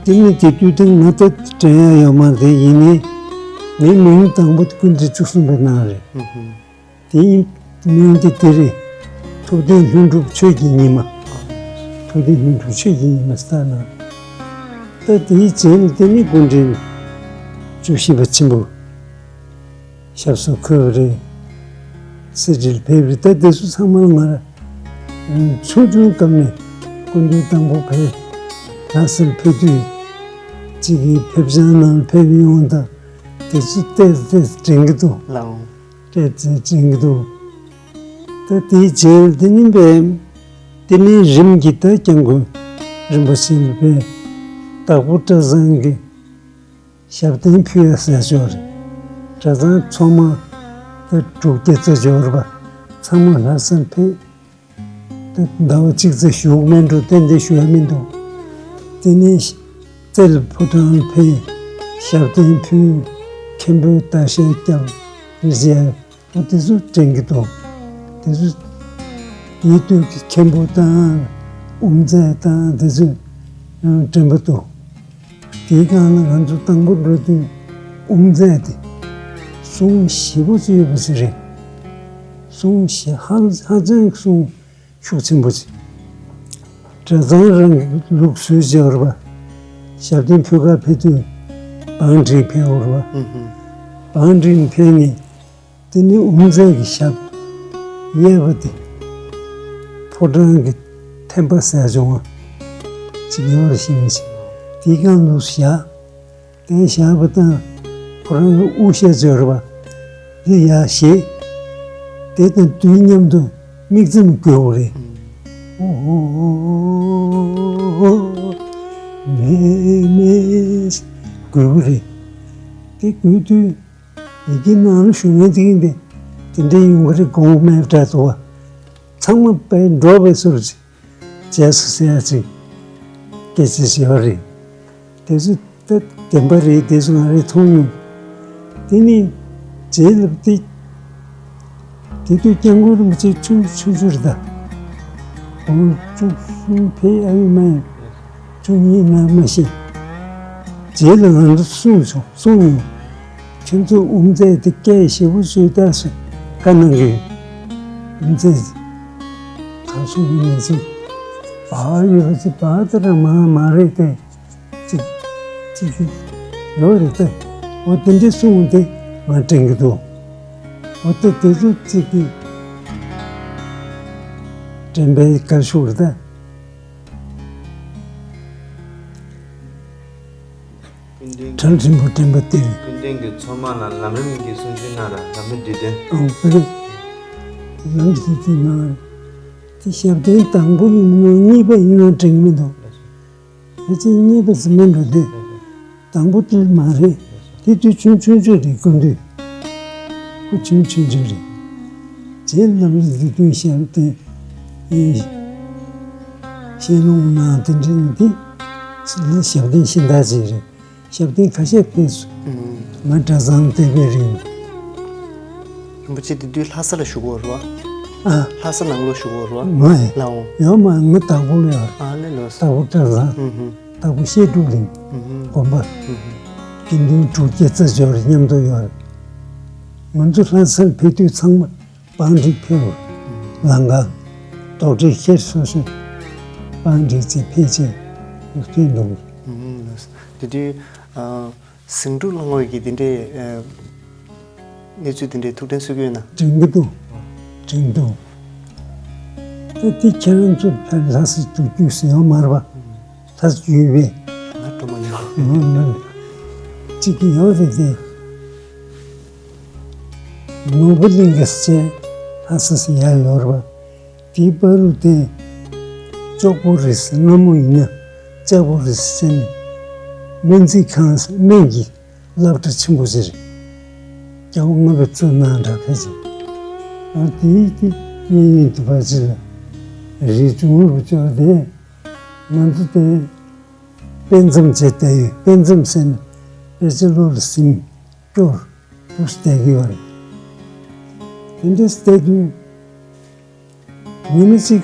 དེ་ནི་དེ་དུས་དེ་ང་ད་དྲན་ཡ་ཡོད་མ་རེད། ཡིན་ནའི་ངའི་མིང་དང་པོ་སྐུ་ཕྲེང་བཅུ་གསུམ་པའི་ནང་རེད། དེའི་མིང་དེ་དེ་རེད། ཐུབ་བསྟན་ལྷུན་གྲུབ་ཆོས་ཀྱི་ཉི་མ། ཐུབ་བསྟན་ལྷུན་གྲུབ་ཆོས་ཀྱི་ཉི་མ་ཟེར་ན། ད་དེའི་རྗེས་ལ་དེ་ནི་སྐུ་ཕྲེང་བཅུ་བཞི་པ་ཆེན་པོ། ཞབས་སོར་འཁོད་པ་རེད། གསེར་ཁྲིར་ཕེབས་རེད། ད་དེ་ཚོ་ཚང་མ་ང་ཆུང་ཆུང་སྐབས་ནས་སྐུ་མདུན་དང་པོ་ཕེབས། ལྷ་སར་ཕེབས་དུས་གཅིག་གིས་ཕེབས་བྱང་ནང་ཕེབས་ཡོང་དང་དེ་ཚོ་ཏོག་ཙམ་དྲན་གྱི་འདུག་ལའང་། ཏོག་ཙམ་དྲན་གྱི་འདུག་ད་དེའི་རྗེས་ལ་དེ་ནི་པས་ དེ་ནས་རིམ་གྱིས་ད་སྐྱབས་མགོན་རིན་པོ་ཆེ་ལ་ཕེབས། དྭགས་པོ་གྲྭ་ཚང་གི་ཞབས་བརྟན་ཕུལ་ཡ་ཟེར་ཆོག་རེད། གྲྭ་ཚང་ཚང་མ་ད་དྲུག་བརྒྱ་ཙམ་འབྱོར་བ་ཚང་མ་ལྷ་སར་ཕེབས། ད་ཟླ་བ་གཅིག་ཙམ་བཞུགས་མེད་འགྲོ། ཏན་ཏན་བཞུགས་ཡ་མི་འདུག་དེ་ནས་རྩེ་ལ་ཕོ་བྲང་ཕེབས། ཞབས་བརྟན་ཕུལ། མཁན་པོས་བརྡ་ཤ་བརྒྱབ་ཟེར། འོ་དེ་ཚོ་དྲན་གྱི་འདུག་དེ་ཚོ་ཡིད་སྟོད་ཀྱི་མཁན་པོ་དང་དབུ་མཛད་དང་དེ་ཚོ་ཡང་དྲན་པ་འདུག་དེའི་སྒང་ལ་ང་ཚོ་དང་པོ་འགྲོ་དུས་དབུ་མཛད་དེ་གསུང་ཞེ་པོ་ཅིག་ཡོད་པ་ཞིག་རེད། གསུང་ཞེ་ཧ་ཧ་ཅང་གསུང་ཤུགས་ཆེན་པོ་ཅིག་གྲྭ་ཚང་རང་གི་ལུགས་སྲོལ་བྱས་པ་རེད་པ། ཞབས་བརྟན་ཕུལ་ག་ཕེབས་དུས་བང་སྒྲིག་ཕེབས་པ་རེད་པ། ཨུ་ཧུ། བང་སྒྲིག་ཕེབས་ནས། དེ་ནས་དབུ་མཛད་ཀྱི་ཞབས་གཡས་པ་དེ་ཕོ་བྲང་གི་ཐེམ་པ་ཟེར་བྱུང་བ་ཅིག་ཡོད་རེད་ཤིང་ཞིག་དེའི་སྒང་དུ་བཞག་དེ་བཞག་པ་དང་ཁོ་རང་གི་དབུ་ཞྭ་འབྱོར་བ་འདི་ཡར་བཞེས། དེ་དང་དུས་མཉམ་དུ་མིག་རྩེ་མ་དགོས་པ་རེད། ཨོ་ཧོ་ཧོ་ཧོ་ཧོ་ཧོ་མེ་མེ་དགོས་པ་རེད། དེ་དགོས་དུས། ཡི་གེ་ནང་ལ་ཞུ་མཁན་དེ་གིན་དེ་དེ་འདྲའི་ཡོང་གི་རེད་དགོངས་མེད་འདྲ་འདུག་བ། ཚང་མ་དཔེ་འགྲོ་བའི་ཟུར་ཅིག་རྗེས་སུ་ཟེར་ཡ་ཅིག་སྐད་ཆ་བཤད་པ་རེད། དེ་ཚོ་ད་བདེན་པ་རེད། དེ་ཚོ་ང་རེ་མཐོང་མྱོང་། དེ་ནི་རྗེས་ལ་དེ་དེ་དུས་སྐྱབས་མགོན་རིན་པོ་ཆེ་ཆུང་ཆུང་ཆུང་རེད་ད། དགུང་ལོ་བཅུ་གསུམ་ཕེབས་ཨ་ཡོད་མ་ཡོད། བཅུ་གཉིས་ན་མ་ཤེས། རྗེས་ལ་ང་ཚོ་གསུངས་བྱུང་གསུངས་ཡོང་། ཁྱོད་ཚོ་དབུ་མཛད་དེ་སྐད་ཞེ་པོ་བཅོས་ད་ཟེར་བཀའ་གནང་གི་ཡོད། དབུ་མཛད་ག་སུ་ཡིན་ན་ཅིག་བག་ཡོད་པ་ཅིག་བག་དེ་ར་མ་མ་རེད་དེ་ཅིག་ཅིག་ཅིག་ཡོད་རེད་དེ། འོ་དེ་འདྲའི་གསུངས་དེ་ང་དྲན་གི་འདུག་འོ་དེ་དེ་ཚོ་ཅིག་གི་དྲན་པའི་བཀའ་ཤོག་རེད་ད། ཀུན་མཁྱེན། གྲངས་ཆེན་པོ་དྲན་པ་སྟེར། ཀུན་མཁྱེན་གྱིས་ཚོགས་མང་ལ་ལམ་རིམ་གྱི་གསུང་ཆོས་གནང་ར་ལམ་རིམ་བསྡུས་དོན། ཨང་། ལམ་རིམ་བསྡུས་དོན་གནང་ར། དེ་ཞབས་བརྟན་དང་པོ་ཡིན་ནམ་གཉིས་པ་ཡིན་ནམ་དྲན་གྱི་མི་འདུག་ཕལ་ཆེར་གཉིས་པ་ཙམ་མིན་འགྲོ་དེ། དང་པོ་དེ་མ་རེད། དེ་དུས་ཆུང་ཆུང་ཆུང་རེད་སྐུ་མདུན། སྐུ་ཆུང་ཆུང་ཆུང་རེད། རྗེས་ལམ་རིམ་བསྡུས་དོན་ཞབས་བརྟན། ཨེ། ཤེས་ལོང་ནང་དེ་འདྲ་ཡིན་དེ། ཞབས་བརྟན་ཤིང་རྟ་ཅིག་རེད། ཞབས་བརྟན་ཁ་ཤས་ཕེབས་སོང་། ང་གྲྭ་ཚང་བལྟས་པའི་རིང་། རིན་པོ་ཆེ་དེ་དུས་ལྷ་ས་ལ་བཞུགས་ཡོད་རེད་བ། ཨ། ལྷ་ས་ནང་ལོགས་བཞུགས་ཡོད་རེད་བ། མ་ཡིན། ལགས་འོང་། ཡོད་མ་ང་དྭགས་པོ་ལ་ཡོད། ཨ་ལེ་ལོས། དྭགས་པོ་གྲྭ་ཚང་། ཨུ་ཧུ། དྭགས་པོ་བཤད་སྒྲུབ་གླིང་། ཨུ་ཧུ། དགོན་པ། ཨུ་ཧུ། དགེ་འདུན་དྲུག་བརྒྱ་རྩ་འབྱོར་མཉམ་དུ་ཡོད་རེད། ང་ཚོ་ལྷ་སར་ཕེབས་དུས་ཚང་མ་བང་སྒྲིག་ཕེབས། ལམ་ཁ་རྡོག་སྒྲིལ་ཁྱེར་སོ་སོས་བང་སྒྲིག་ཅིག་ཕེབས་བྱས་ཕེབས་འདུག་ཨུ་ཧུ། དེ་དུས་ཨ། ཟིང་འཁྲུག་ལྷང་ངེར་གྱི་དེ་འདྲའི་ཨ། གནས་ཚུལ་དེ་འདྲའི་ཐུགས་དྲན་གསོས་ཀྱི་ཡོད་ན། དྲན་གྱི་འདུག་དྲན་འདུག་ད་དེ་ཁྱེད་རང་ཚོ་ཕར་ལྷ་སར་འགྲོ་རྒྱུ་ཟེར་ཡོད་མ་རེད་པ། ལྷ་སར་འགྲོ་བས། ང་འགྲོ་མ་མྱོང་། ང་མ་གཅིག་གི་ཡོད་རེད་དེ། ནོར་བུ་གླིང་ག་ཟེར་ལྷ་ས་ཟེར་ཡ་ཡོད་རེད་པ། དེའི་བར་དུ་དེ་ལྕོག་པོ་རེད་ཟེར། སྔ་མོ་ཡིན་ན་ལྕགས་པོ་རེད་ཟེར་ནས་སྨན་རྩིས་ཁང་ཟེར་སྨན་གྱི་སློབ་གྲྭ་ཆེན་པོ་ཞིག་རེད། རྒྱལ་པོ་ལྔ་པས་བཙུགས་གནང་འདྲ་ཕལ་ཆེར། ཨ། དེའི་དེ་གཡས་གཡོན་དུ་བ་ཅི་ལ་རི་ཆུང་ངུ་རུ་བཅོལ་ཏེ། ང་ཚོ་དེ་དཔེ་མཚམས་བྱས་བསྡད་ཡོད། དཔེ་མཚམས་ཟེར་ན་དཔེ་ཆ་ཀློག་ལ་ཟིན་སྐྱོར་དུ་བསྡད་ཀྱི་ཡོད་རེད། དེ་འདྲ་བསྡད་དུས། ཉི་མ་གཅིག་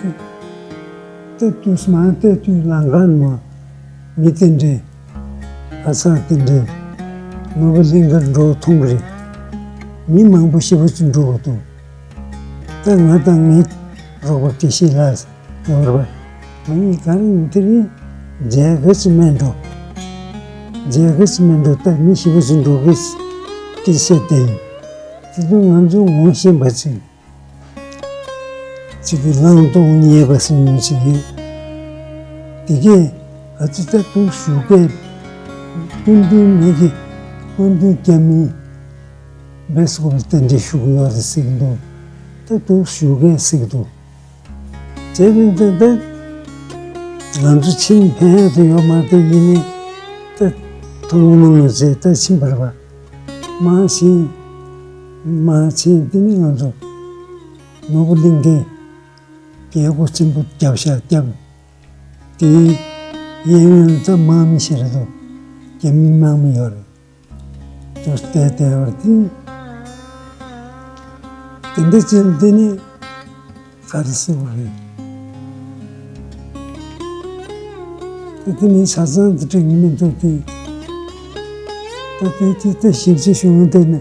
ལྟ་དུས་མ་ལྟ་དུས་ལམ་ཁ་ནས་མི་དེ་འདྲས་ཨ་ཚ་དེ་འདྲས་ནོར་བུ་གླིང་གར་འགྲོ་མཐོང་གི་རེད། མི་མང་པོ་ཞེ་པོ་ཅིག་འགྲོ་གི་འདུག་ད་ང་དང་ངའི་རོགས་པ་དགེ་བཤེས་ལགས་ཡོད་རེད་པ། ང་གཉིས་ག་རེ་ཡིན་དེ་རིང་མཇལ་གི་ཅིག་མེད་འགྲོ། མཇལ་གི་ཅིག་མེད་འགྲོ། ད་མི་ཞེ་པོ་ཅིག་འགྲོ་གི་སྐད་ཆ་དེ་ཡིན། དེ་དུས་ང་ཚོ་ངོ་ཤེས་པ་ཅིག་ཅིག་གིས་བླང་དོར་རྙེད་པ་ཟེར་མཁན་ཅིག་ཡོད། དེ་གས་ཨ་ཙི་ད་དུང་ཞུ་སྐད་སྐུ་མདུན་མི་གི་སྐུ་མདུན་རྒྱ་མིའི་བེ་སྐོར་ལ་གདན་འདྲེན་ཞུ་གི་ཡོད་རེད་ཟེར་གི་འདུག་ད་དུང་ཞུ་སྐད་ཟེར་གི་འདུག་བྱས་པའི་འདི་འདི་ང་ཚོ་ཕྱིན་ཕན་ཡག་ཏུ་ཡོད་མ་རེད། ད་ཡིན་ནའི་ད་ཐུགས་མང་མང་བྱས་ད་ཕྱིན་པར་བ་མ་ཕྱིན་མ་ཕྱིན། དེ་ནི་ང་ཚོ་ནོར་བུ་གླིང་གི་རྒྱལ་སྒོ་ཆེན་པོ་རྒྱབ་ཤ་རྒྱབ། དེའི་གཡས་གཡོན་ད་དམག་མི་ཞེ་དྲག་འདུག་རྒྱ་མི་དམག་མི་ཡོད་རེད། དུ་བལྟས་བལྟས་བར་དེ་དེ་འདྲ་ཅན་དེ་ནི་ག་རེ་ཟེར་བ་རེད། ད་དེ་ནི་ཆ་ཚང་དུ་དྲན་གྱི་མི་འདུག་དེ་ད་དེ་དེ་ད་ཞིབ་ཆ་ཞུ་མི་འདུག་ནི་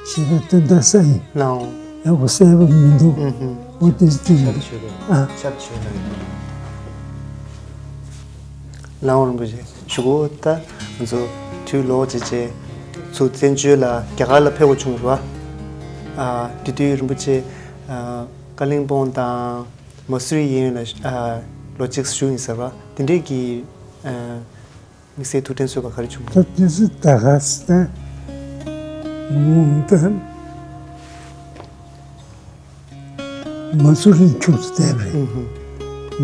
ཞེ་དྲག་དོན་དག་ས་ཡིན། ལའོ། ཡག་པོ་གསལ་པོ་མི་འདུག་ཨུ་ཧུམ། འོ་དེ་དེ་ཡིན། ཆབ་ཆོས་དང་། ཨ། ཆབ་ཆོས་དང་། ལའོ་རིན་པོ་ཆེ། ཞུ་གོ་ད་ང་ཚོ་དུས་ལོག་བྱས་བྱས་ཚུར་བཙན་བྱོལ་ལ་རྒྱ་གར་ལ་ཕེབས་དགོས་བྱུང་བ། ཨ། དེ་དུས་རིན་པོ་ཆེ་ཨ། ཀ་ལིང་སྤོང་དང་མ་སུ་རི་གཡས་གཡོན་ལ་ཨ། ལོ་གཅིག་བཞུགས་ཡིན་ཟེར་བ་དེ་འདྲས་ཀྱི་ཨ། དམིགས་བསལ་ཐུགས་དྲན་གསོས་པ་ག་རེ་བྱུང་། ད་དེ་ཚོ་ད་ག་ས་ད་ངོ་ད། མ་སུ་རི་ཕྱོགས་སུ་བསྡད་པ་རེད། ཨུ་ཧུ།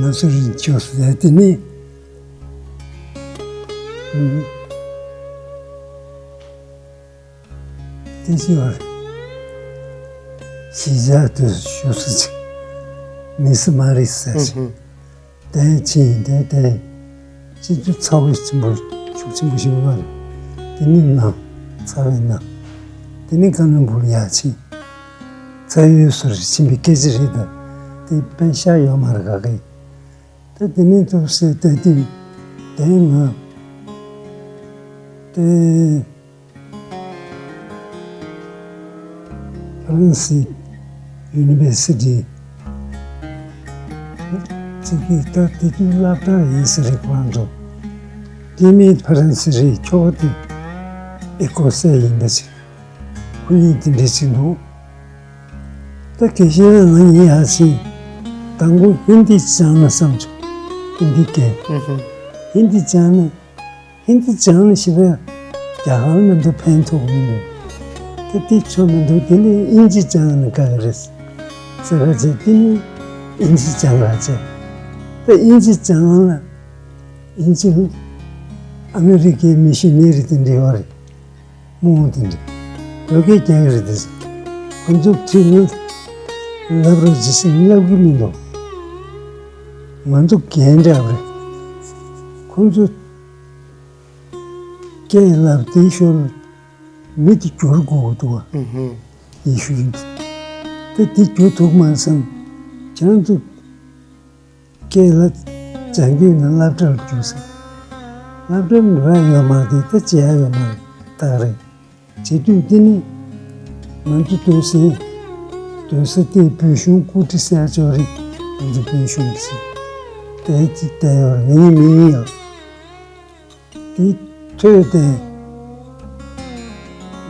མ་སུ་རི་ཕྱོགས་སུ་བསྡད་དེ་ནི། ཨུ་ཧུ། དེ་ཅི་བར་གཞིས་ཆགས་དུ་ཞུ་སུ་ཅིག་མི་སུ་མ་རེད་ཟེར་ཅིག་ཨུ་ཧུ། དེ་ཕྱིན་དེ་དེ་སྤྱི་ཚོགས་ཚ་བོ་ཆེན་པོ་ཤུགས་ཆེན་པོ་ཞིག་ཡོད་པ་རེད། དེ་ནི་ནང་ཚ་བའི་ནང་། དེ་ནི་ཀ་ལོན་སྦུག་ལ་ཡར་ཕྱིན། ཚ་ཡུལ་སུ་རེད་ཕྱིན་པའི་སྐད་ཆ་རེད་ད། དེ་དཔེ་ཤ་ཡོད་མ་རེད་ག་གི། ད་དེ་ནས་ཐུགས་སྲས་ལྟ་དུས་དེ་ང་དེ་ཧྥ་རན་སི་ཡུ་ནི་ཝར་སི་ཊི་ཅིག་གི་ད་དེ་དུས་སློབ་གྲྭ་ཡིན་ས་རེད་ཁོ་རང་ཚོ། དེ་མིན་ཧྥ་རན་སི་རེད་ཁྱོ་ག་དེ་ཨེ་ཀོ་སེ་ཡིན་པ་ཅིག་ཁོ་གཉིས་དེ་འདྲ་ཅིག་འདུག་ད་དགེ་བཤེས་ལགས་ང་གཉིས་ཡར་ཕྱིན། དང་པོ་ཧིན་དི་སྦྱངས་ན་བསམ་བྱུང་། ཧིན་དི་སྐད། ཧིན་དི་སྦྱངས་ན། ཧིན་དི་སྦྱངས་ན་ཞེ་དྲག་རྒྱ་གར་མི་འདུག་ཕན་ཐོགས་མི་འདུག་ད་དེ་ཆོ་མི་འདུག་དེ་ནས་དབྱིན་ཇི་སྦྱངས་ན་དགའ་གི་རེད་ཟེར་བ་བྱས། དེ་ནས་དབྱིན་ཇི་སྦྱངས་ར་བྱས། ད་དབྱིན་ཇི་སྦྱངས་ལ་དབྱིན་ཇི་ཨ་མི་རི་ཀའི་མི་ཤི་ནེ་རི་དེ་འདྲ་ཡོད་རེད། རྨོངས་དེ་འདྲ། བོད་སྐད་རྒྱག་གི་རེད་དེ། ཁོ་ཚོ་ཁྲིད་ནས་ལབ་རོགས་ཟེར་ཟེར་ལབ་གི་མི་འདུག་ང་ཚོ་རྒན་འདྲ་བ་རེད། ཁོ་ཚོ་སྐད་ལབ་དེའི་ཞོར་མི་དེ་བསྒྱུར་དགོས་ཀྱི་འདུག་བ། ཡེ་ཤུ་ཡིན། ད་དེ་བསྒྱུར་ཐུབ་མ་སོང་། ཁྱེད་རང་ཚོ། སྐད་ལ་སྦྱང་རྒྱུ་ཡིན་ན་སློབ་གྲྭར་རྒྱུགས་ཟེར། སློབ་གྲྭར་འགྲོ་ཡ་ཡོད་མ་རེད་དེ་ད་བྱེད་ཡ་ཡོད་མ་རེད་ད་ག་རེད། བྱེད་དུས་འདི་ནི་ང་ཚོ་སྡོད་སའི་སྡོད་ས་དེ་བོད་གཞུང་སྐུ་ཁྲི་ཟེར་ཡ་ཅིག་ཡོད་རེད། ང་ཚོ་བོད་གཞུང་གི་ཟེར་དེ་ཅིག་བསྡད་ཡོད་རེད། ང་གཉིས་མི་གཉིས་ཡོད། དེ་ཐོས་ཏེ།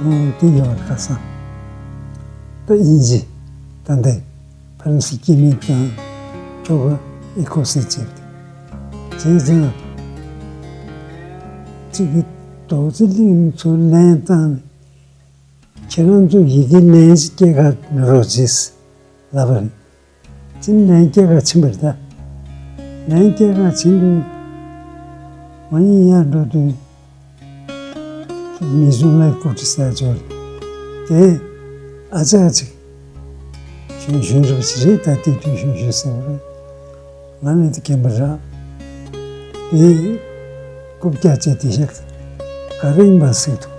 ཨོ་དེ་ཡོད་ཁ་སང་། ད་དབྱིན་ཇི། ད་འདི་ཕ་རན་སི་སྐྱེ་དམན་དང་ཁྱོ་ག་ཨེ་ཀོ་སེ་བྱས་ཏེ། བྱས་ཙང་གཅིག་གི་རྡོ་རྗེ་གླིང་ཚོ་ལེན་བཏང་ནས་ཁྱེད་རང་ཚོ་ཡི་གེ་ལེན་ཅིག་སྐྱེལ་ག་འགྲོ་རོགས་བྱས་ལབ་པ་རེད། ཅིན་ལན་སྐྱེལ་ག་ཕྱིན་པ་རེད་ད། ལན་སྐྱེལ་ག་ཕྱིན་དུས། ང་གཉིས་ཡར་འགྲོ་དུས། མི་བཟུང་ལ་སྐུ་ཁྲི་ཟེར་ཅིག་ཡོད་རེད། དེ་ཨ་ཅག་ཅིག་གཞོན་གཞོན་རབ་ཅིག་རེད་ད། དེ་དུས་གཞོན་གཞོན་ཟེར་བ་རེད། ང་ལས་དེ་རྒན་པ་རེད། དེ་རྐུབ་བཀྱག་བྱས་དེ་ཤག་ག་རེ་ཡིན་པ་ཟེར་དུས།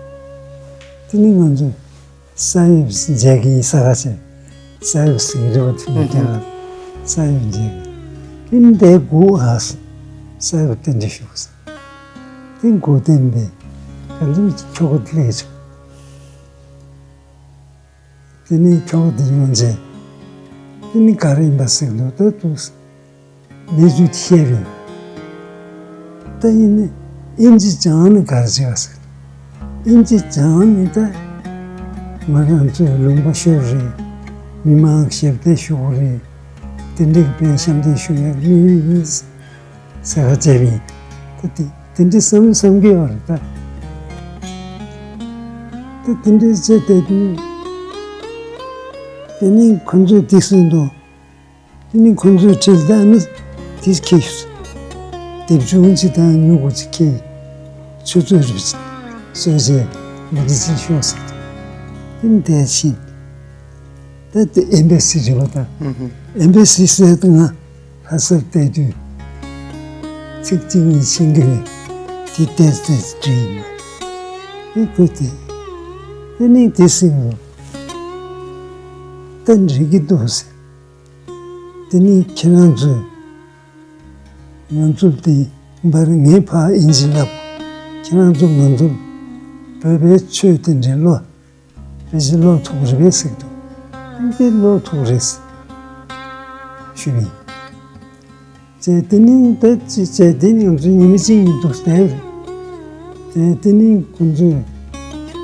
དེ་ནི་ང་ཚོས། ས་ཡིབ་མཇལ་གྱི་ཡིན་ས་ག་ཟེར། ས་ཡིབ་ཟེར་གྱི་རེད་པ། དེ་མི་རྒྱ་གར་ས་ཡིབ་མཇལ་གྱི། དེ་འདའི་སྒུག་ཨ། ས་ཡིབ་རྟེན་འབྲེལ་ཞུ་ཟེར། དེ་སྒུག་བསྡད་པས་ག་འདྲ་ཁྱོ་ག་སླེབས་བྱུང་། དེ་ནས་ཁྱོ་ག་དེ་ཡོང་རྗེས། དེ་ནི་ག་རེ་ཡིན་པ་ཟེར་འདུག་ད་འདུག་ཟེར། གནས་ཚུལ་དེ་བཤད་པས། ད་ཡིན་ནི་དབྱིན་ཇི་སྦྱངས་ནས་ག་རེ་བྱེད་པ་ཟེར། དབྱིན་ཇི་སྦྱངས་ནས་ད་ང་རང་ཚོའི་ལུང་པ་ཤོར་རེད། མི་མང་ཞབས་འདེགས་ཞུ་དགོས་རེད། དེ་འདྲའི་དཔེ་ཞབས་འདེགས་ཞུ་ཡག་མི་ཡོད་ཡིན་ཟེར་ཁ་བྱས་པས། ད་དེ་དེ་འདྲའི་བསམ་བསམ་གི་ཡོད་རེད་ད། ད་དེ་འདྲའི་བྱས་བསྡད་དུས། དེ་ནས་ཁོ་ཚོས་དེ་གསུངས་འདུག་ནི་ཁོང་ཚོས་ཁྲིད་ད་ནི་དེ་ཁྱེར་ཤོག་སྡེབ་ཆུང་ཅིག་དང་སྨྱུ་གུ་ཅིག་ཁྱེར། ཆུ་ཚོད་རེ་གསོལ་ཇ་འབུལ་ཏེ་ཅིག་ཤོག་ཟེར། དེ་ནི་དེ་ཕྱིན། ད་དེ་ཨེམ་བེ་སི་རེད་པ་ད། ཨེམ་བེ་སི་ཟེར་ཏེ་ང་ལྷ་སར་བལྟས་དུས། ཚིག་གཅིག་གཉིས་ཤེས་ཀྱི་རེད། དེ་ཏོག་ཙམ་བྲིས་ཡིན། དེ་ཁོས་དེ། དེ་ནས་དེ་སྲིད་ལོ། ད་འགྲིག་གི་འདུག་ཟེར། དེ་ནས་ཁྱེད་རང་ཚོས་ང་ཚོ་དེ་འབར་ངའི་ཕ་ཨིན་ཇི་ལབ། ཁྱེད་རང་ཚོ་ང་ཚོ་བོད་པའི་ཆོས་དེ་འདྲའི་བློ། དཔེ་ཆ་ཀློག་ཐུབ་རེད་པས་ཟེར་གྱི་འདུག་དཔེ་ཀློག་ཐུབ་རེད་ཟེར་ཞུས་པས། བྱས་དེ་ནས་ད་ཅི་བྱས་དེ་ནས་ང་ཚོ་ཉི་མ་གཅིག་གཉིས་འདུག་བསྡད་རེད། བྱས་དེ་ནས་ཁོང་ཚོས་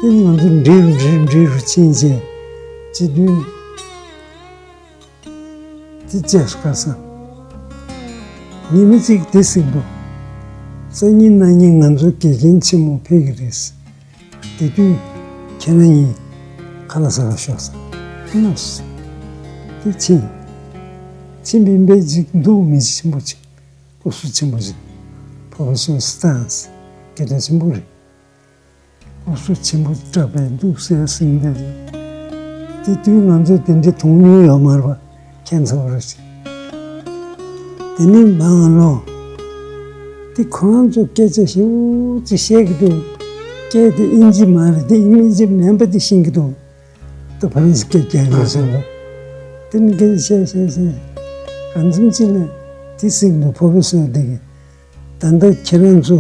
དེ་ནས་ང་ཚོ་འབྲི་རུ་འབྲི་རུ་འབྲི་རུ་ཕྱིན་བྱས་བྱེད་དུས། དེ་བྱས་སྐལ་བཟང་། ཉི་མ་གཅིག་དེ་ཟིན་པོ། སང་ཉིན་གནངས་ཉིན་ང་ཚོ་དགེ་རྒན་ཆེན་མོ་ཕེབས་ཀྱི་རེད། དེ་དུས་ཁྱེད་རང་གཉིས་ཁ་ལག་ཟ་ག་ཤོག་ཟེར། ལགས་སོ། དེ་ཕྱིན། ཕྱིན་པའི་འབད་ཅིག་འདུག་མི་ཆེན་པོ་ཅིག་སྐུ་གཟུགས་ཆེན་པོ་ཅིག་ཕོ་བ་སོས་སི་ཏཱས་སྐད་གྲགས་ཆེན་པོ་རེད། སྐུ་གཟུགས་ཆེན་པོ་དྲག་པས་འདུག་ཟེར་ཟིན་པས། དེ་དུས་ང་ཚོ་དེ་འདྲའི་མཐོང་མྱོང་ཡོད་མ་རེད་པ། ཁྱད་མཚར་བ་རེད། དེ་ནས་མང་ལོ། དེ་ཁོ་རང་ཚོ་སྐད་ཆ་ཞེ་པོ་ཅིག་བཤད་ཀྱི་འདུག་སྐད་དེ་ཨིན་ཇི་མ་རེད་དེ་ཨིན་ཇི་མིན་པ་དེ་ཤེས་ཀྱི་འདུག་ད་ཕ་རན་སི་སྐད་རྒྱག་གི་ཡོད་ཟེར་ལ། དེ་ནི་སྐད་ཆ་བཤད་བཤད་བཤད། གང་འཚམ་ཅིག་ལ་དེ་ཟིན་འདུག་ཕོ་བ་སོས་དེ་གི། ད་ལྟ་ཁྱེད་རང་ཚོ།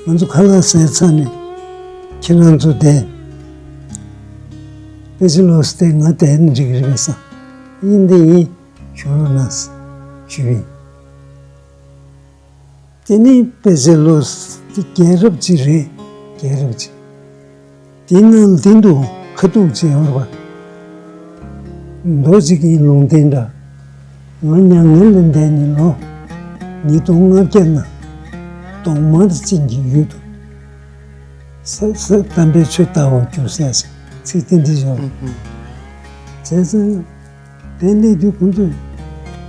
ང་ཚོ་ཁ་ལག་ཟས་ཚར་ནས་ཁྱེད་རང་ཚོ་དེ་དཔེ་ཆ་ཀློག་སྟེ་ང་དེ་ནས་འགྲིག་རེད་པས་ས། ཡིན་དེ་ཡིན། ཞུ་རོགས་གནང་ཞུས་པས། དེ་ནས་དཔེ་ཆ་ཀློག་དེ་རྒྱལ་རབས་ཅིག་རེད། རྒྱལ་རབས་ཅིག་དེའི་ནང་དེ་འདུག་ཁ་ཐུག་ཅེས་ཡོད་པ། མདོ་གཅིག་གི་ལུང་བསྟན་འདྲ། ང་མྱ་ངན་ལས་འདས་ནས་ལོ་ཉིས་སྟོང་ལྔ་བརྒྱ་ན། གདོང་དམར་ཅན་གྱི་ཡུལ་དུ། ས་ས་དམ་པའི་ཆོས་ལྟ་བར་གྱུར་ཟེར་ཚིག་དེ་འདྲ་ཡོད། བྱས་ཙང་། དེ་སླེབས་དུས་ཁོང་ཚོས་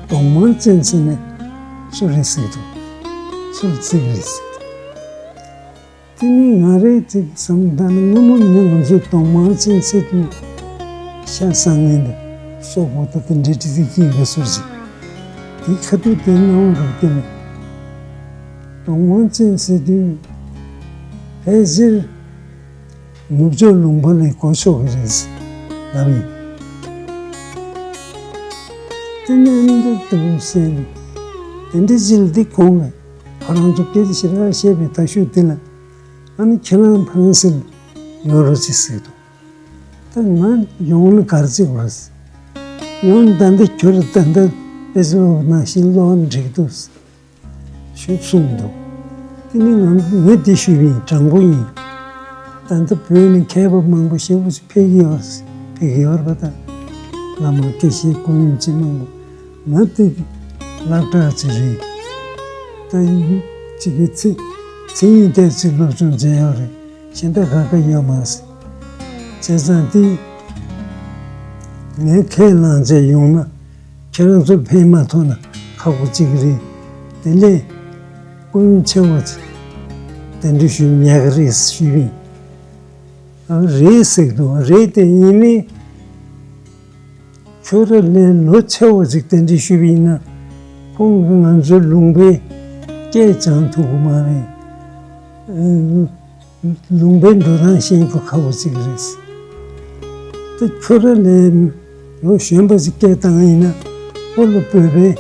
གདོང་དམར་ཅན་ཟེར་ནས་སུ་རེད་ཟེར་འདུག་སུར་བརྩི་གི་རེད་ཟེར་འདུག་དེ་ནི་ང་རའི་ཚིག་བསམ་ད་ནི་སྔོན་མོ་ནི་ང་ཚོའི་གདོང་དམར་ཅན་ཟེར་དུས་ཤ་ཟ་མཁན་དང་སོག་པོ་དང་དེ་འདྲའི་ཏི་ཏི་ཀི་ཡོད་སོར་ཅིག་དེ་ཁ་ཐུག་དེ་སྣང་བ་རུ་དེ་ལ་གདོང་དམར་ཅན་ཟེར་དུས་ཕལ་ཆེར་ནུབ་ཕྱོགས་ལུང་པ་ལས་གོ་ཆོག་གི་རེད་ལབ་ཡིན། དེ་ནས་འདི་ལྟ་བུ་ཟེར་ནས་དེ་འདྲའི་ཕྱིར་འདི་ཁོང་ལ། ཁོ་རང་ཚོ་སྐད་ཆ་ཞེ་དྲག་བཤད་པའི་ད་ཤུགས་དེ་ལ། ཨ་ནི་ཁྱེད་རང་ཕ་རན་སིར་ཡོང་རོགས་ཅིག་ཟེར་འདུག་ད་ང་ཡོང་ན་ག་རེ་བྱེད་དགོས་རེད། ཡང་ད་ལྟ་ཁྱོད་ད་ལྟ་དཔེ་ཆ་ནང་བཞིན་ཀློག་ན་འགྲིག་འདུག་ཞུས་གསུངས་འདུག་དེ་ནི་ང་ངས་དེ་ཞུས་པ་ཡིན། དྲང་པོ་ཡིན། ད་ལྟ་བོད་ནས་མཁས་པ་མང་པོ་ཞེ་པོ་ཅིག་ཕེབས་ཀྱི་ཡོད། ཕེབས་ཀྱི་ཡོད་རེད་པ་ད། བླ་མ་དགེ་བཤེས་སྐུ་ཡོན་ཅན་མང་པོ། ང་དེ་སློབ་གྲྭ་ཅིག་རེད། ད་ཡིན་གཅིག་གི་ཚེ་ཚེ་ཡིན་དེ་ཚེ་སློབ་སྦྱོང་མཛད་ཡོད་རེད། གཞན་དག་ག་ག་ཡོད་མ་རེད། བྱས་ཙང་དེ་ངས་ཁས་བླངས་བྱས་ཡོང་ན་ཁྱེད་རང་ཚོ་ཕན་མ་ཐོགས་ན་ཁག་པོ་གཅིག་རེད། དེ་ལས་སྐུ་ཡོན་ཆེ་བ་ཅིག་གདན་འདྲེན་ཞུས་ཉག་གི་རེད་ཞུས་པས། ཨ་རེད་ཟེར་གི་འདུག་རེད་དེ་ཡིན་ནའི། ཁྱོད་རང་ལས་ལོ་ཆེ་བ་ཅིག་གདན་འདྲེན་ཞུས་པ་ཡིན་ན། ཁོང་གིས་ང་ཚོའི་ལུང་པའི་སྐད་སྦྱང་ཐུབ་ཀྱི་མ་རེད། ཨ། ལུང་པའི་འགྲོ་སྟངས་ཤེས་རྒྱུ་ཁག་པོ་ཅིག་རེད། ད་ཁྱོད་རང་ལས་ལོ་གཞོན་པ་ཅིག་སྐད་བཏང་ཡིན་ན་ཁོ་ལ་བོད་པའི་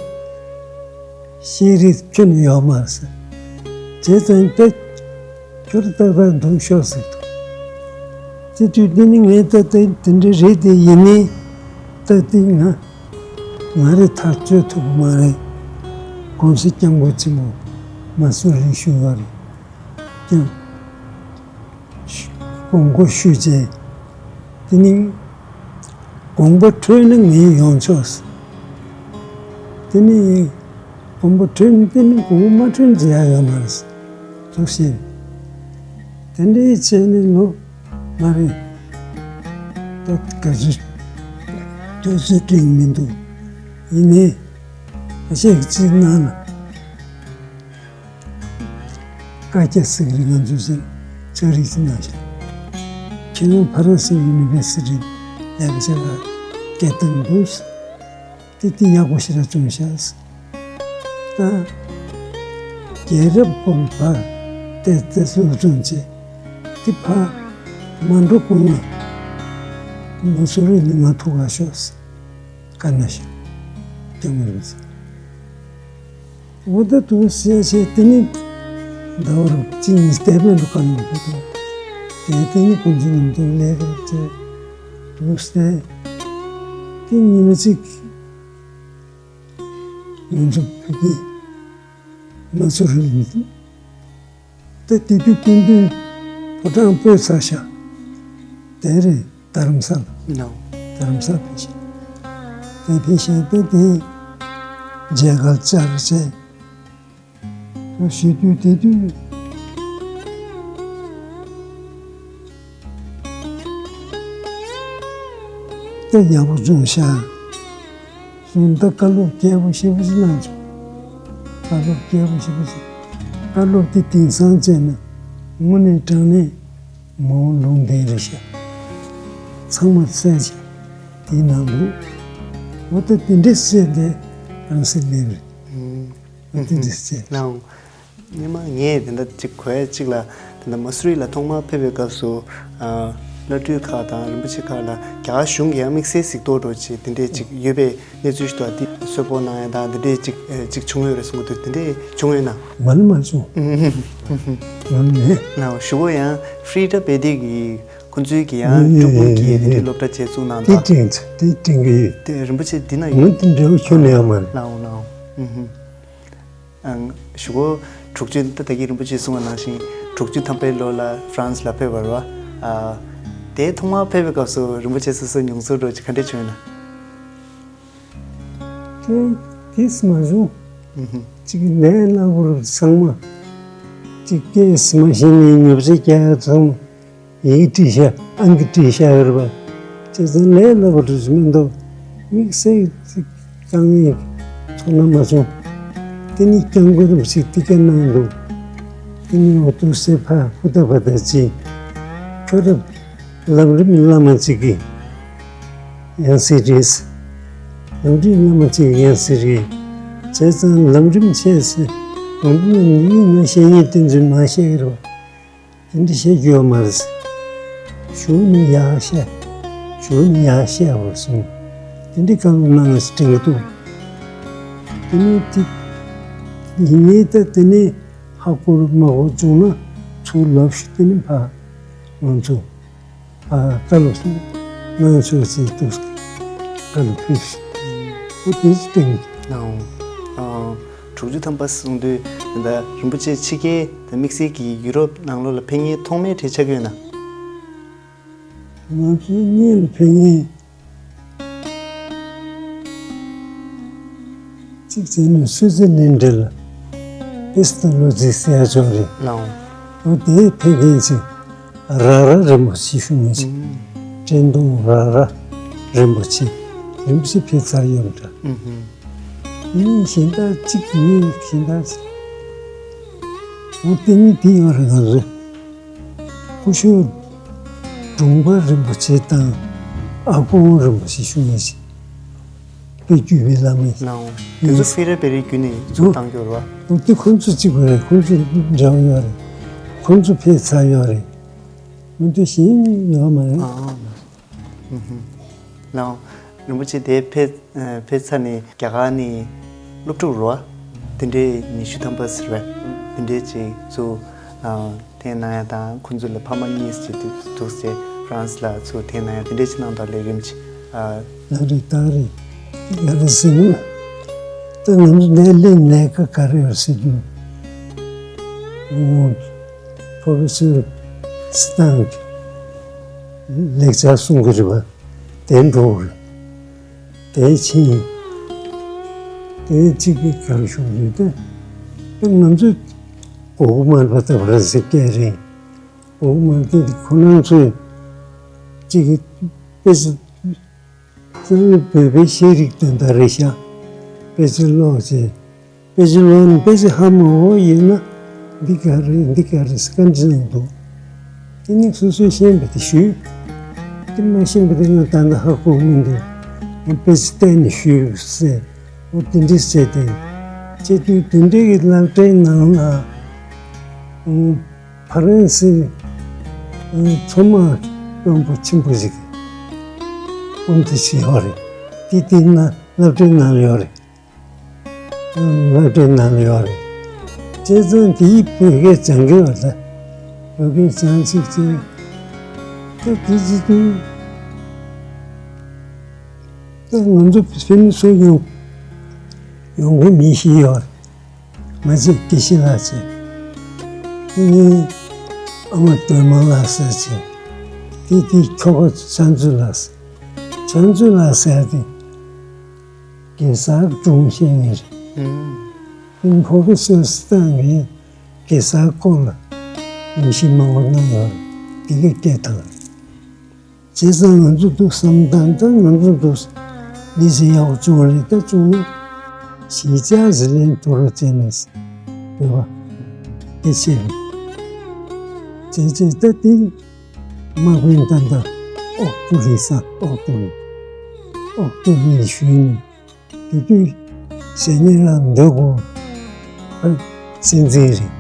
ཤེས་རིག་ཁྱོན་ནས་ཡོད་མ་རེད་ཟེར། བྱས་ཙང་ད་ཁྱོད་རང་ཏག་ཏག་འདུག་ཤོག་ཟེར་འདུག་དེ་དུས་དེ་ནི་ངས་ད་ལྟ་དེ་འདྲ་རེད་དེ་ཡིན་ནའི་ད་ལྟ་ང་ང་རེ་ཐག་གཅོད་ཐུབ་ཀྱི་མ་རེད། གོང་ས་སྐྱབས་མགོན་ཆེན་པོ་མ་སུ་རིན་ཞུ་བ་རེད། ཀྱང་། དགོངས་སྐོར་ཞུས་རྗེས། དེ་ནི། དགོངས་པ་འཁྲོལ་ན་ངས་ཡོང་ཆོག་དེ་ནི། དགོངས་པ་འཁྲོལ་ན་དེ་ནི་དགོངས་པ་མ་འཁྲོལ་མཛད་ཡག་ཡོད་མ་རེད། ཐུགས་ཤེས། དེ་འདྲའི་བྱས་ནས་ལོ་མ་རེད། ད་ག་ཚོད། དུས་ཚོད་འགྲིག་མི་འདུག་ཡིན་ནའི་ཁ་ཤས་ཀྱིས་གཅིག་གནང་ལ། བཀའ་རྒྱ་ཟེར་གི་རེད། ང་ཚོས་ཕྱག་བྲིས་ཅིག་གནང་ཤག་ཁྱེད་རང་ཕ་རན་སི་ཡུ་ནི་ཝར་སི་ཊི་ལས་ཀ་བྱེད་པར་སྐད་བཏང་འདུག་དེ་དེ་ཡག་པོ་ཞེ་དྲག་བྱུང་ཤག་ད་རྒྱལ་རབས་སྐོར་ཕར་བལྟས་ཏེ་སློབ་སྦྱོང་བྱས། དེ་ཕར་མ་འགྲོ་གོང་ལ་མ་སུ་རི་ལ་ང་ཐུག་ག་ཤོག་ཟེར་བཀའ་གནང་ཤག་སྐྱབས་མགོན་རིན་པོ་ཆེ། འོ་ད་དུ་བཤད་བཤད་དེ་ནི་ཟླ་བ་རུ་གཅིག་གཉིས་བསྡད་པའི་འགྲོ་ག་ནང་དུ་དུ་དེ་དེ་ནི་ཀུན་གྱི་ནང་དུ་ལས་ཀ་བྱས་དུ་བསྡད། དེ་ཉི་མ་གཅིག་ང་ཚོ་བོད་ཀྱི་མ་སུ་རི་ལ་ད་དེ་དུས་སྐུ་མདུན་ཕོ་བྲང་སྤོས་ཚར་ཤག་དེ་རེད། རྡ་རམ་ས་ལ། ནའོ། རྡ་རམ་ས་ལ་ཕེབས་ཤག་དེ་ཕེབས་ཤག་དེ་དེ་མཇལ་ཁ་བཅར་བྱས། དུ་ཞུ་དུས་དེ་དུས་ད་ཡག་པོ་བྱུང་ཤག་སོང་། ད་བཀའ་སློབ་རྒྱས་པོ་ཞེ་པོ་ཅིག་གནང་བྱུང་། བཀའ་སློབ་རྒྱས་པོ་ཞེ་པོ་ཅིག་བཀའ་སློབ་དེ་དེང་སང་བྱས་ན་དངོས་གནས་དྲང་གནས་མ་འོངས་ལུང་བསྟན་རེད་ཤག་ཚང་མ་གསལ་ཤག་དེའི་ནང་དུ་འོ་ད་དེ་འདྲས་བཤད་དེ་རང་སྲིད་ལེབ་རེད། ཨུམ། འོ་དེ་འདྲས་བཤད། ལའོ། སྔོན་མ་ངས་དེ་འདྲ་གཅིག་གོ་ཡ་གཅིག་ལ། དེ་འདྲ་མ་སུ་རི་ལ་ཐོག་མར་ཕེབས་པའི་སྐབས་སུ། ཨ། བླ་སྤྲུལ་ཁག་དང་རིན་པོ་ཆེ་ཁག་ལ་རྒྱ་གར་གཞུང་གི་ཡང་དམིགས་བསལ་གཟིགས་རྟོག་འདྲ་ཅིག་དེ་འདྲས་ཅིག་ཡོད་པའི་གནས་ཚུལ་ཞིག་འདུག་དེ་གསོལ་ཕོགས་གནང་ཡ་དང་དེ་འདྲས་ཅིག་ཨ། ཅིག་བྱུང་ཡོད་རེད་གསུང་གི་འདུག་དེ་འདྲས་བྱུང་ཡོད་ན། མ་ནི་མ་བྱུང་། ཨུ་ཧུམ། ཨུ་ཧུམ། མ་ནི་མེད། ན་ཞུ་གོ་ཡང་ཧྥྲི་ཏྲ་བེ་ཏི་གི་ཁོང་ཚོའི་གི་ཡང་ཡོད་ཡོད་སྤྲུལ་སྐུ་ཡོད་གི་ཡོད་དེ་ཡོད་འདྲས་ཡོད། སློབ་གྲྭ་བྱས་བཙུགས་གནང་དེ་དང་། དྲན་དེ་དྲན་གི་ཡོད། དེ་རིན་པོ་ཆེ་འདི་ན་ཡོད། ངོ་དེ་འདྲ་བོ་ཁྱོན་ནས་ཡོད་མ་རེད། ལའོ་ལའོ། ཨུ་ཧུམ། ཨང་། ཞུ་གོ། དྲུག་ཅུ། ད་ད་གིན་རིན་པོ་ཆེས་གསུངས་པ་ནང་བཞིན་དྲུག་ཅུ་ཐམ་པའི་ལོ་ལ་ཧྥ་རན་སི་ལ་ཕེབས་པ་རེད་པ། ཨ། དེ་ཐོག་མར་ཕེབས་པའི་སྐབས་སུ་རིན་པོ་ཆེ་སོ་སོའི་མྱོང་ཚོར་འདྲ་ཅིག་ག་འདྲས་བྱུང་ཡོད་ན། དེ་དེས་མ་བྱུང་། ཨུ་ཧུམ། གཅིག་ལས་སླ་པོ་རེད། ཚང་མ་གཅིག་སྐད་མ་ཤེས་ནས་ཉོབ་ཆ་རྒྱག་ཡ་ཚང་མ། ཡིག་བྲིས་ཤག་ཨང་ཀི་བྲིས་ཤག་ཡོད་རེད་པ། བྱས་ཙང་ལས་སླ་པོ་འདྲ་ཞིག་མི་འདུག་དམིགས་བསལ་ཅིག་དཀའ་ངལ་ཚོར་ན་མ་བྱུང་། དེ་ནི་སྐྱབས་མགོན་རིན་པོ་ཆེས་དེ་སྐད་གནང་འདུག་དེ་ནི་འོ་དུ་སེ་ཕ་ཧུ་ད་བ་ད་ཅི། ཁྱོད་རང་ལམ་རིམ་བླ་མ་གཅིག་གི་ཡང་སྲིད་རེད། ལམ་རིམ་བླ་མ་གཅིག་གི་ཡང་སྲིད་རེད། བྱས་ཙང་ལམ་རིམ་བྱས་ཟེར་ང་ཚོ་ལ་ཉིན་ནས་བཤད་ཉན་དེ་ཚོས་མ་བཤད་ཀྱི་རེད་པ། དེ་འདྲ་བཤད་རྒྱུ་ཡོད་མ་རེད། གཞུག་ནས་ཡག་བཤད། གཞུག་ནས་ཡག་བཤད་པར་སོང་། དེ་འདྲ་བཀའ་སློབ་གནང་ཟེར་དྲན་གྱི་འདུག་དེ་ནས་དེ་ཡིན་ནའི་ད་དེ་ནས་ཧ་གོ་མ་གོ་བྱུང་ན་ཚུར་ལབ་ཤོག་དེ་ནས་ཕར་ང་ཚོ་ཕར་བཀའ་སློབ་གནང་ཆོག་ཅེས་འདུག་བཀའ་སློབ་ཕུལ་ཤོག་འོ་དེ་ཚོ་དྲན་གྱི་འདུག་ལའོ། ཨ། དྲུག་ཅུ་ཐམ་པ་གསུང་དུས་ད་རིན་པོ་ཆེ་ཕྱི་རྒྱལ་དང་དམིགས་བསལ་གྱི་ཡུ་རོབ་ནང་ལོགས་ལ་ཕེབས་མཁན་ཐོག་མའི་གྲས་ཆགས་ཀྱི་ཡོད་ན། ང་ཚོའི་སྔོན་ལ་ཕེབས་མཁན་གཅིག་བྱས་ན་སུའི་ཙི་ལན་ཌན་ལ་པེ་སི་ཏ་ལོ་ཙི་ཟེར་ཡ་ཅིག་ཡོད་རེད། ལའོ། འོ་དེ་ཕེབས་མཁན་ཅིག་ར་ར་རིན་པོ་ཆེ་ཞུ་མཁན་ཅིག་ཨུམ། ཀྲེན་ཏུང་ར་ར་རིན་པོ་ཆེ། རིན་པོ་ཆེ་ཕེབས་ཚར་ཡོད་པ་འདྲ། ཨུམ་ཧུམ། ཨུམ། གཞན་དག་གཅིག་ཡོད། གཞན་དག་ཅིག་འོ་དེ་ནི་དེ་ཡོད་རེད། ང་ཚོའི་སྐུ་ཞབས་དྲུང་པ་རིན་པོ་ཆེ་དང་ཨ་ཁུ་རིན་པོ་ཆེ་ཞུ་མཁན་ཅིག་དཔལ་རྒྱུད་པའི་བླ་མ་ཡིན། ལའོ། དེ་ཚོ་ཧྥི་ར་པེ་རི་བརྒྱུད་ནས་ཚུར་བཏང་རྒྱུ་རེད་པ། འོ་དེ་ཁོང་ཚོ་གཅིག་པ་རེད། ཁོང་ཚོ་འབྲེལ་བ་ཡོད་རེད། ཁོང་ཚོ་ཕེབས་ཚར་ཡོད་རེད། མི་འདུག་གཞན་ཡོད་མ་རེད། ཨ། ཨུ་ཧུམ། ལའོ། རིན་པོ་ཆེ་དེ་ཕེབས་ཨ། ཕེབས་ཚར་ནས་རྒྱ་གར་ནས་སློབ་ཕྲུག་རེད་པ། དེ་འདྲའི་ཉི་ཤུ་ཐམ་པ་ཟེར་བས་དེ་འདྲའི་ཅིག་ཚུར་ཨ། འཐེན་གནང་ཡ་དང་ཁོང་ཚོ་ལ་ཕ་མ་གཉིས་ཅིག་འདུག་ཟེར་ཧྥ་རན་སི་ལ་ཚུར་འཐེན་གནང་ཡ་དེ་འདྲའི་ཅིག་གནང་དང་ལས་རིམ་ཅིག་ཨ། ལགས་རེད། ད་རེད། ཡ་རེད་ཟེར་ན་ད་ང་ཚོ་ནས་གླེང་ལས་ཀ་ག་རེ་ཡོད་ཟེར་རྒྱུ། ཨོ། ཕོ་བི་སི་སི་ཏང་གི་ལེགས་ཆ་གསུང་གི་རེད་པ། དེ་འགྲོ་གི་རེད། དེ་ཕྱིན། དེ་གཅིག་གི་གར་ཤོག་རེད་དེ། དེ་ང་ཚོས་གོ་གི་མ་རེད་པ། ད་ཧྥ་རན་སི་སྐད་རེད། གོ་གི་མ་རེད་དེ། ཁོ་རང་ཚོས་གཅིག་གི་དཔེ་ཆ་རྩ་བའི་བོད་པའི་ཤེས་རིག་དོན་དག་རེད་ཤག་དཔེ་ཆ་ཀློག་བྱས། དཔེ་ཆ་ཀློག་ནས་དཔེ་ཆ་ཧ་མ་གོ་ཡིན་ན། འདི་ག་རེད་འདི་ག་རེད་བཀའ་འདྲི་གནང་འདུག་དེ་ནས་སོ་སོས་ཤེས་པ་དེ་ཞུས། དེ་མ་ཤེས་པ་དེ་ང་ད་ལྟ་ཧ་གོ་མི་འདུག་ང་དཔེ་ཆ་བལྟས་ནས་ཞུས་ཟེར། འོ་དེ་འདྲས་བྱས་ཏེ། བྱེད་དུས་དེ་འདྲས་ཀྱི་སློབ་གྲྭའི་ནང་ལ། ཨང་། ཕ་རན་སི། ཨང་། མཚོ་དམག་དཔོན་པོ་ཆེན་པོ་ཞིག་གི་དཔུང་སྡེ་ཞིག་ཡོད་རེད། དེ་དེ་ན་སློབ་གྲྭའི་ནང་ཡོད་རེད། ཨང་། སློབ་གྲྭའི་ནང་ཡོད་རེད། བྱས་ཙང་དེའི་བོད་སྐད་སྦྱང་གི་ཡོད་ལ། བོད་སྐད་སྦྱང་ཅིག་བྱས། ད་དེ་བྱེད་དུས། ད་ང་ཚོ་ཕེ་མི་སུ་ཡོང་། ཡོང་གི་མི་ཞིག་ཡོད་རེད། མ་གཅིག་དགེ་བཤེས་ལགས་བྱས། དེ་ནས་ཨ་མ་སྒྲོལ་མ་ལགས་ཟེར་བྱས། དེ་དེ་ཁྱོ་ག་ཕྱག་མཛོད་ལགས་ཟེར། ཕྱག་མཛོད་ལགས་ཟེར་དེ་གེ་སར་སྒྲུང་བཤད་མཁན་རེད། ཨུམ། དེ་ཕོ་གི་སོ་སི་ཏང་གིས་གེ་སར་སྐོར་ལ་ཉམས་ཞིབ་མང་པོ་གནང་ཡོད་རེད། དེ་གི་སྐད་བཏང་རེད། བྱས་ཙང་ང་ཚོ་འདུག་བསམ། ད་ལྟ་ང་ཚོ་འདུག་ལས་ཟིན་ཡག་པོ་བྱུང་བ་རེད། ད་བྱུང་ན་གཞིས་ཆགས་ཟི་ལིང་དུ་རུ་བྱས་ནས་བོད་པ་སྐད་ཆེ་རེད། བྱས་བྱས་ད་དེ་དམག་དཔོན་ད་ལྟ་ཨོག་ཏུ་རི་ས་ཨོག་ཏུ་རི་ཨོག་ཏུ་རི་ཞུས་ནས། དེ་དུས་ཟེར་ནས་རང་འདོད་དགོས། ཨ། སྲིད་འཛིན་རེད།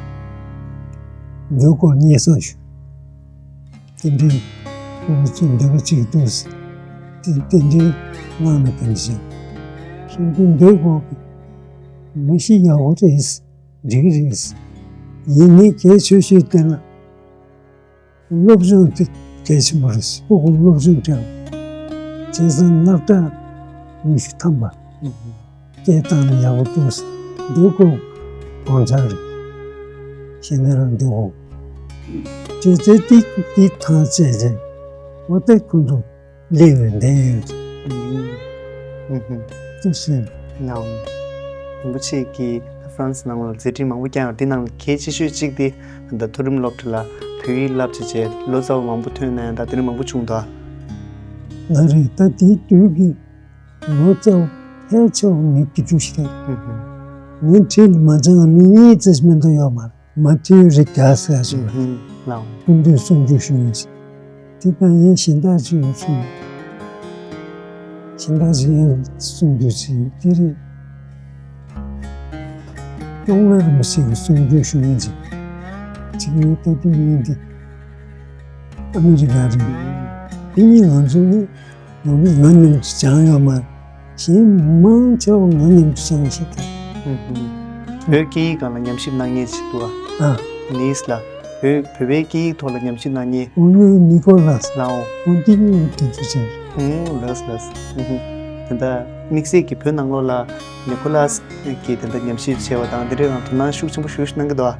འདོད་དགོས་སྙན་སེང་ཞུ། དེ་འདྲའི་ཁོ་ཚོས་འདོད་པ་གཅིག་འདུག་ཟེར། དེ་དེ་འདྲའི་གནང་ན་གང་ཞིག་སོང་དུས་འདོད་དགོས་ཀྱི་མི་ཤི་ཡག་པོ་རེད། འགྲིག་རེད། ཡིན་ནའི་གལ་ཆེ་ཤོས་དེ་ལ། སློབ་སྦྱོང་དེ་གལ་ཆེན་པོ་རེད། སྤུ་གུ་སློབ་སྦྱོང་སྤྲད། བྱས་ཙང་སློབ་གྲྭ་ཉི་ཤུ་ཐམ་པ་སྐད་བཏང་ན་ཡག་པོ་འདུག་འདུག་གོ། དགོངས་འཆར་རེད། ཤེས་ན་རང་འདུག་གོ། བྱས་ཙང་དེ་དེ་ཐང་བཅད་རེད། འོ་དེ་ཁོ་ཚོ་ལས་འོས་འདས་ཡོད། ཨུ་ཧུམ། ཏུ་ཤེས། ནའོ། རིན་པོ་ཆེ་གིས་ཧྥ་རན་སི་ནང་ལ་མཛད་འཕྲིན་མང་པོ་བསྐྱངས་ཡོད། དེ་ནང་ལ་གལ་ཆེ་ཤོས་གཅིག་དེ་ད་མཐོ་རིམ་སློབ་གྲྭ་ལ་བོད་ཡིག་བསླབ་བྱས་བྱས་ལོ་ཙཱ་བ་མང་པོ་ཐོན་གནང་ཡ་ད་དེ་འདྲ་མང་པོ་བྱུང་འདུག་ང་རེད། ད་དེའི་དུས་ཀྱི་ལོ་ཙཱ་བ་ཕལ་ཆེ་བ་ངའི་དགེ་ཕྲུག་ཞིག་རེད། ཧུམ་ཧུམ། ངའི་འཁྲིས་ལ་མ་སྦྱངས་མི་གཉིས་ཙམ་མི་འདུག་ཡོད་མ་རེད། མ་ཐེའུ་རི་ག་ཟེར་ཞིག་ལ། ཨུ་ཧུམ། ལའོ། སྐུ་མདུན་གསུང་ཆོས་ཞུ་ཡིན་ཞིག་དེ་དང་ཡིན་གཞན་དག་ཅིག་ཡོད་གསུང་། གཞན་དག་ཅིག་ཡང་གསུང་རྒྱུ་ཞིག་དེ་རེད། སྐྱོང་ལ་རིན་པོ་ཆེ་གི་གསུང་ཆོས་ཞུ་ཡིན་ཞིག་ཅིག་ཡོད། ད་དུང་ཡིན་དེ་ཨ་མི་རི་ཀ་རེད། དེ་གཉིས་ང་ཚོ་ནི་ང་མཉམ་དུ་སྦྱངས་ཡོད་མ་རེད། གཞན་མང་ཆེ་བ་ང་མཉམ་དུ་སྦྱངས་ཤིག་ད། ཧུམ་ཧུམ། བོད་སྐད་ཡིག་སྒང་ལ་ཉམས་ཞིབ་གནང་མཁན་ཞིག་འདུག་ཨ། ཨ། ནིས་ལ། བོད་བོད་པའི་སྐད་ཡིག་ཐོག་ལ་ཉམས་ཞིབ་གནང་མཁན། ཨུ་ཡོན་ནི་ཀོ་ལཱས། ལའོ། ཨུ་འདི་ནི་དེ་ཚོ་ཅན། ཨུ་ལགས་ལགས། ཨུ་ཧུམ། དེ་འདྲ་དམིགས་བསལ་གྱི་བོད་ནང་ལོགས་ལ་ནི་ཀོ་ལཱས་ཀྱིས་དེ་འདྲ་ཉམས་ཞིབ་བྱས་པ་དང་དེ་འདྲའི་ནང་དོ་སྣང་ཤུགས་ཆེན་པོ་ཞུ་ཞུ་གནང་གི་འདུག་ཨ།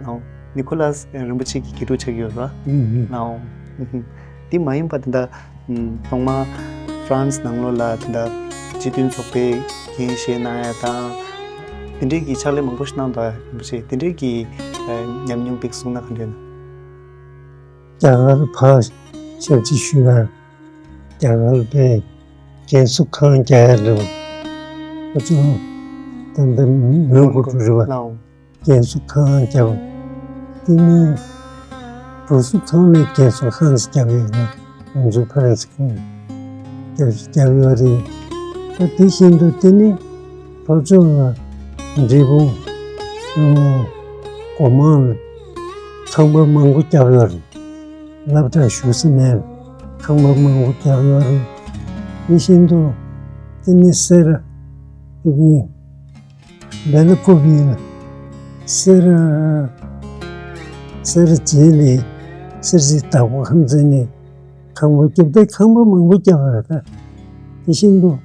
ལའོ། ནི་ཀོ་ལཱས་རིན་པོ་ཆེ་གི་དགེ་ཕྲུག་ཆགས་ཀྱི་ཡོད་རེད་པ། ཨུ་ཧུམ། ལའོ། ཨུ་ཧུམ། འདི་མ་ཡིན་པ་དེ་འདྲ། ཐོག་མར་ཧྥ་རན་སི་ནང་ལོགས་ལ་དེ་འདྲ་སྤྱི་མཐུན་ཚོགས་པའི་འགན་བཞེས་གནང་ཡ་དང་། དེ་འདྲའི་གི་ཕྱག་ལས་མང་པོ་ཞིག་གནང་འདུག་ཡ་རིན་པོ་ཆེ། དེ་འདྲའི་གི་ཉམས་མྱོང་དེ་གསུངས་ན་ག་འདྲ་ཡོད་ན། རྒྱ་གར་ཕར་ཞབས་ཕྱི་ཞུ་ཡ། རྒྱ་གར་པའི་རྒན་གསོ་ཁང་རྒྱག་ཡ་རེད་པ། ཁོ་ཚོ་ད་ལྟ་མོན་གྷོ་རུ་རེད་པ། ལའོ། རྒན་གསོ་ཁང་བརྒྱབ། དེ་ནས་བུ་གསོ་ཁང་ནས་རྒན་གསོ་ཁང་ཞིག་བརྒྱབ་ཡོད་ན། ང་ཚོའི་ཕ་རན་སི་ཁང་བརྒྱབ་བརྒྱབ་ཡོད་རེད། ད་དེ་བཞིན་དུ་དེ་ནས་ལྷོ་ཕྱོགས་ལ་འབྲས་སྤུངས། སྒོ་མང་ལ་ཁང་པ་མང་པོ་བརྒྱབ་ཡོད་རེད། སློབ་གྲྭ་བཞུགས་ས་མེད། ཁང་པ་མང་པོ་བརྒྱབ་ཡོད་རེད། དེ་བཞིན་དུ་དེ་ནས་སེ་ར། དེ་ནས་སྦེལ་ཀོབ་ཡིན་ལ། སེ་ར། སེ་ར་བྱེས་ལས། སེར་བྱེས་བདག་པོ་ཁམས་ཚན་ནས་ཁང་པ་བརྒྱབ་སྟེ་ཁང་པ་མང་པོ་བརྒྱབ་པ་རེད་ད། དེ་བཞིན་དུ།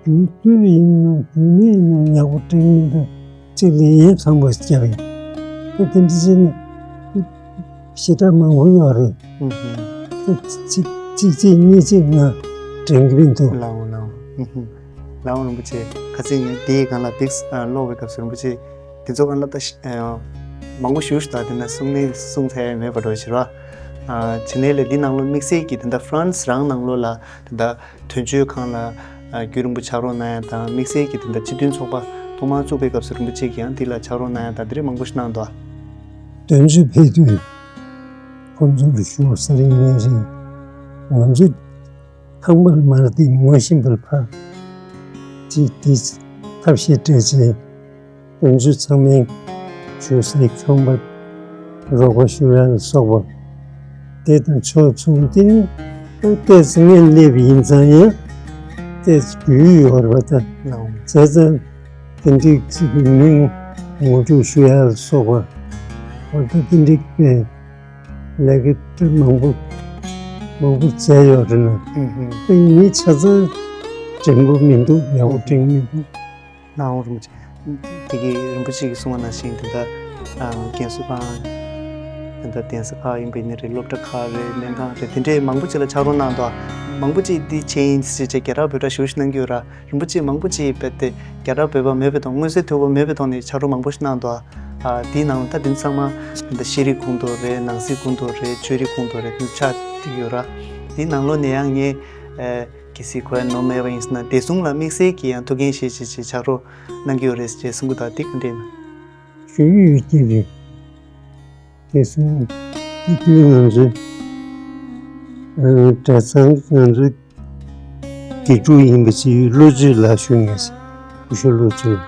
དུས་དུས་ཡིན་ན་དུས་མེད་ཡིན་ན་ཡག་པོ་དྲན་གྱི་འདུག་གཅིག་ལས་ཡན་ཚང་པོ་བརྒྱབ་ཡིན། ད་དེ་འདྲ་བྱས་ནས་ཞེ་དྲག་མང་པོ་ཡོད་རེད། ཨུ་ཧུམ། ད་གཅིག་གཅིག་གཅིག་གཉིས་གཅིག་ང་དྲན་གྱི་མི་འདུག་ལའོ་ལའོ། ཨུ་ཧུམ། ལའོ་རིན་པོ་ཆེ། ཁ་སང་ངས་དེའི་སྒང་ལ་བིགས་ཀློག་པའི་སྐབས་སུ་རིན་པོ་ཆེ་དེ་ཚོ་སྒང་ལ་ད་ཤ་མང་པོ་ཞུ་ཞུ་དང་དེ་ན་གསུང་ནས་གསུང་ཚར་ཡ་མེད་པ་འགྲོ་ཕྱིར་བ། ཨ། ཕྱི་ནས་ལས་འདི་ནང་ལོགས་དམིགས་བསལ་གྱི་དེ་འདྲ་ཧྥ་རན་སི་རང་ནང་ལོགས་ལ་དེ་འདྲ་དོན་གཅོད་ཁང་ལ་ རྒྱུན་རིང་པོ་ཕྱག་རོགས་གནང་ཡ་དང་དམིགས་བསལ་གྱི་དེ་འདྲ་སྤྱི་མཐུན་ཚོགས་པ་ཐོག་མར་བཙུགས་པའི་སྐབས་སུ་རིན་པོ་ཆེ་གིས་ཡང་འདི་ལ་ཕྱག་རོགས་གནང་ཡ་དང་དེ་འདྲའི་མང་པོ་ཞིག་གནང་འདུག་ཨ། དོན་གཅོད་ཕེབས་དུས་ཁོང་ཚོ་ལ་ཞུ་བ་ས་རིང་ཉིན་རིང་ང་ཚོ་ཁང་པར་མར་དེ་ངོ་ཤེས་པར་ཕར་ཅིག་དེ་ཐབས་ཤེས་སྤྲད་རྗེས། དོན་གཅོད་ཚང་མས་བཞུགས་སའི་ཁང་པར་རོགས་པ་ཞུ་ཡ་ལ་སོགས་པ། དེ་དང་ཕྱོགས་མཚུངས་དེ་ནི་ཏོག་ཙམ་ངས་སླེབས་ཡིན་ཙང་ཡང་ཏོག་ཙམ་རྒྱུས་ཡོད་རེད་པ་ད། བྱས་ཙང་དེ་འདྲའི་ཅིག་གི་མིང་ངོ་སྤྲོད་ཞུ་ཡ་ལ་སོགས་པ། འོ་ད་དེ་འདྲའི་དཔེ་ལས་ཀ་དཔེ་མང་པོ་མང་པོ་བྱས་ཡོད་རེད་ན། ཨུ་ཧུ། དཔེ་ངས་ཆ་ཚང་དྲན་པོ་མི་འདུག་ཡག་པོ་དྲན་མི་འདུག་སྣང་བ་རིན་པོ་ཆེ། དེ་གི་རིན་པོ་ཆེ་གིས་གསུངས་པ་ནང་བཞིན་དེ་འདྲ་ཨ་རྒན་གསོ་ཁང་། དེ་འདྲ་གདན་ས་ཁག་ཡིན་པ་ཡིན་ནའི་རེད། སློབ་གྲྭ་ཁག་རེད། སྨན་ཁང་རེད། དེ་འདྲའི་མང་པོ་ཅིག་ལ་ཕྱག་རོགས་གནང་འདུག་མང་པོ་ཅིག་འདི་ཆེད་ཡིན་ཟེར་བྱས་རྒྱལ་རབས་བོད་གྲྭ་ཞུ་ཞུ་གནང་གི་ཡོད་ར། རིན་པོ་ཆེ་མང་པོ་ཅིག་རྦད་དེ་རྒྱལ་རབས་བོད་པ་མེད་པའི་ཐོག་མངོན་གསལ་དོད་པོ་མེད་པའི་ཐོག་ནས་ཕྱག་རོགས་མང་པོ་ཞིག་གནང་འདུག་ཨ་དེའི་ནང་ལ་ད་དེ་ཚང་མ་དེ་འདྲ་ཤེས་རིག་ཁོངས་གཏོགས་རེད། ནང་སྲིད་ཁོངས་གཏོགས་རེད། ཆོས་རིག་ཁོངས་གཏོགས་རེད། དེ་ཆགས་བསྡད་ཡོད་ར། དེའི་ནང་ལོགས་ནས་ཡང་ངས་ཨ། གལ་སྲིད་ཁོ་ཡང་ནོར་མེད་པ་ཡིན་ཟེར་ན་བདེ་སྲུང་ལ་དམིགས་བསལ་གྱི་ཡང་ཐུགས་འགན་བཞེས་བྱས་བྱས་ཕྱག་རོགས་གནང་གི་ཡོད་རེད་ཅེས་གསུང་གི་འདུག་དེ་ག་འདྲ་ཡིན་ན། ཞུ་ཡི་ཡོད་ཀྱི་རེད། བདེ་སྲུང་དེ་དུས་ང་ཚོའི་གྲྭ་ཚང་ང་ཚོའི་དགེ་ཕྲུག་ཡིན་པ་ཅིག་བློ་བཅོས་ལགས་ཞུ་ངེས་ཤིང་སྐུ་ཞབས་བློ་བཅོས་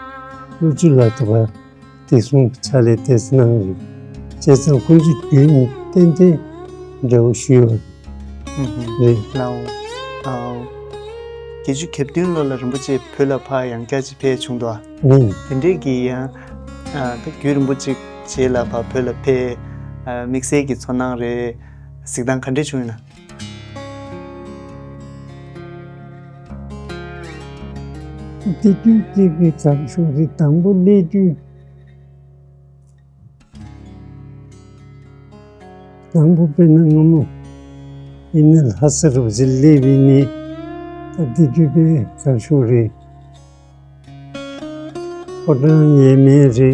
བློ་བཅོས་ལགས་དུ་བ། བདེ་སྲུང་ཕྱག་ལས་ཏོག་ཙམ་གནང་རེད། བྱས་ཙང་ཁོང་ཚོ་རྒྱུན་ནས་ཏན་ཏན་འབྲེལ་བ་ཞུས་ཡོད་རེད། ལའོ། ཨ། བརྒྱད་ཅུ་གྱ་བདུན་ལོ་ལ་རིན་པོ་ཆེ་བོད་ལ་ཕར་ཡང་བསྐྱར་ཅིག་ཕེབས་བྱུང་འདུག་ཨ། ནི། དེ་འདྲས་ཀྱི་ཡང་ཨ་ད་རྒྱུན་རིང་པོ་ཅིག་རྗེས་ལ་ཕར་བོད་ལ་ཕེབས། ཨ་དམིགས་བསལ་གྱི་ཚོར་སྣང་རེད། གཟིགས་སྟངས་ག་འདྲས་བྱུང་ཡོད་ན། དེ་དུས་དེ་གི་དྲག་ཤུགས་རེད། དང་པོ་སླེབས་དུས། དང་པོ་དཔེར་ན་སྔ་མོ་ཡིན་ན་ལྷ་ས་རུ་ཅིག་སླེབས་ཡིན་ནི། ད་དེ་དུས་དཔེ་དྲག་ཤུགས་རེད། ཕོ་བྲང་ཡས་མས་རེད། དེ་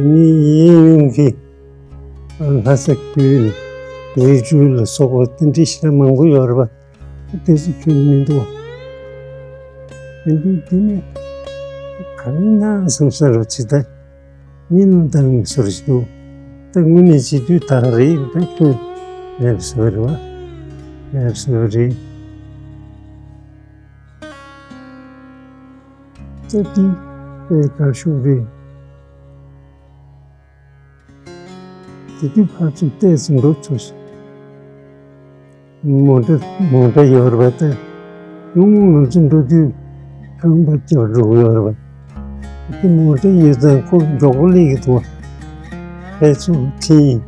ནས་གཡས་གཡོན་གྱི་ལྷ་ས་ཁུལ་རི་ཁྲོད་ལ་སོགས་པ་དེ་འདྲའི་ཞེ་དྲག་མང་པོ་ཡོད་རེད་པ། དེ་ཚོ་ཁྱོན་མི་འདུག་མི་འདུག་དེ་ནས་ག་རེ་ན་བསམ་ས་རུ་ཇི་ལྟར་གཉིད་ལམ་བཏང་ནས་ཟུར་ཞིག་འདུག་ད་དངོས་གནས་བྱེད་དུས་ད་རེད། ད་ཁྱོད་ལབ་ཟེར་བ་རེད་བ། ལབ་ཟེར་བ་རེད། ད་དེ་དཔེ་དགའ་ཤོས་རེད། དེ་དུས་ཕར་ཚུར་བལྟས་ཚེ་འགྲོ་ཚུལ་ཞིག་མོ་ཊ་མོ་ཊ་ཡོད་རེད་པ། ད་སྔོན་མོ་ང་ཚོ་འགྲོ་དུས་རྐང་པ་བརྒྱབ་འགྲོ་གི་ཡོད་རེད་པ། དེ་མོ་ཊ་ཡོད་ཙང་ཁོ་མགྱོགས་པོ་སླེབས་ཀྱི་འདུག་ཕར་ཚུར་ཕྱིན།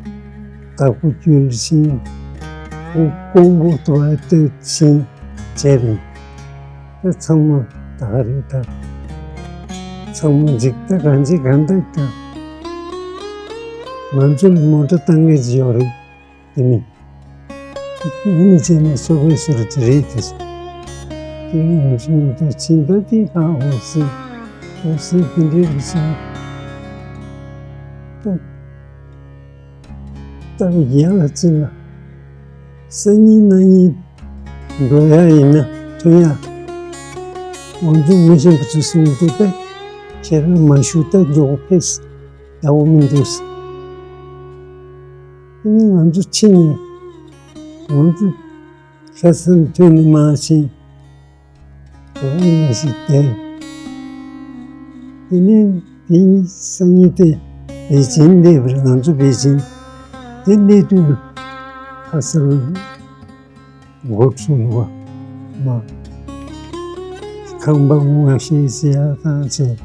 བདག་པོ་ཁྱོད་ཕྱིན། ཁོ་ཀོང་པོ་དུ་བ་སྟོད་ཕྱིན་བྱས་པས། ད་ཚང་མ་ད་ག་རེད་ད། ཚང་མ་འཇིག་ད་གང་ཅི་གང་ད་ད། ང་ཚོ་ལ་མོ་ཊ་བཏང་མཁན་ཅིག་ཡོད་རེད། དེ་མིན། ཡིན་ནི་བྱས་ནས་སོ་པའི་སོ་རུ་དེ་རེད་དེ། དེ་ངས་ཤིང་ད་ཕྱིན་ད་དེ་ཧ་ཧོ་སི་ཧོ་སི་དེ་འདྲའི་རེད་ཤིང་། ད་ད་ཡན་ལ་ཅི་ལ། སང་ཉིན་གནངས་ཉིན་འགྲོ་ཡ་ཡིན་ན་ཐོན་ཡ། ང་ཚོ་མི་གཞན་པ་ཚོ་གསུང་གི་འདུག་སྟེ། ཁྱེད་རང་མ་ཞུ་ད་མགྱོགས་པོ་ཕེབས་སྲིད་ཡག་པོ་མི་འདུག་ཟེར། དེ་ནས་ང་ཚོ་ཕྱི་ནས་ང་ཚོ་ལྷ་ས་ནས་ཐོན་ནས་མར་ཕྱིན། དེ་ནས་དེ་ནས་དེ་ཉིན་སང་ཉིན་དེ་པེ་ཅིན་སླེབས་པ་རེད། ང་ཚོ་པེ་ཅིན་དེ་སླེབས་དུས་ལྷ་ས་ལ་འགོ་ཚུགས་འདུག་པ། མ་ཁང་པ་ངོ་ཤེས་བྱེད་ཡག་དང་བྱས།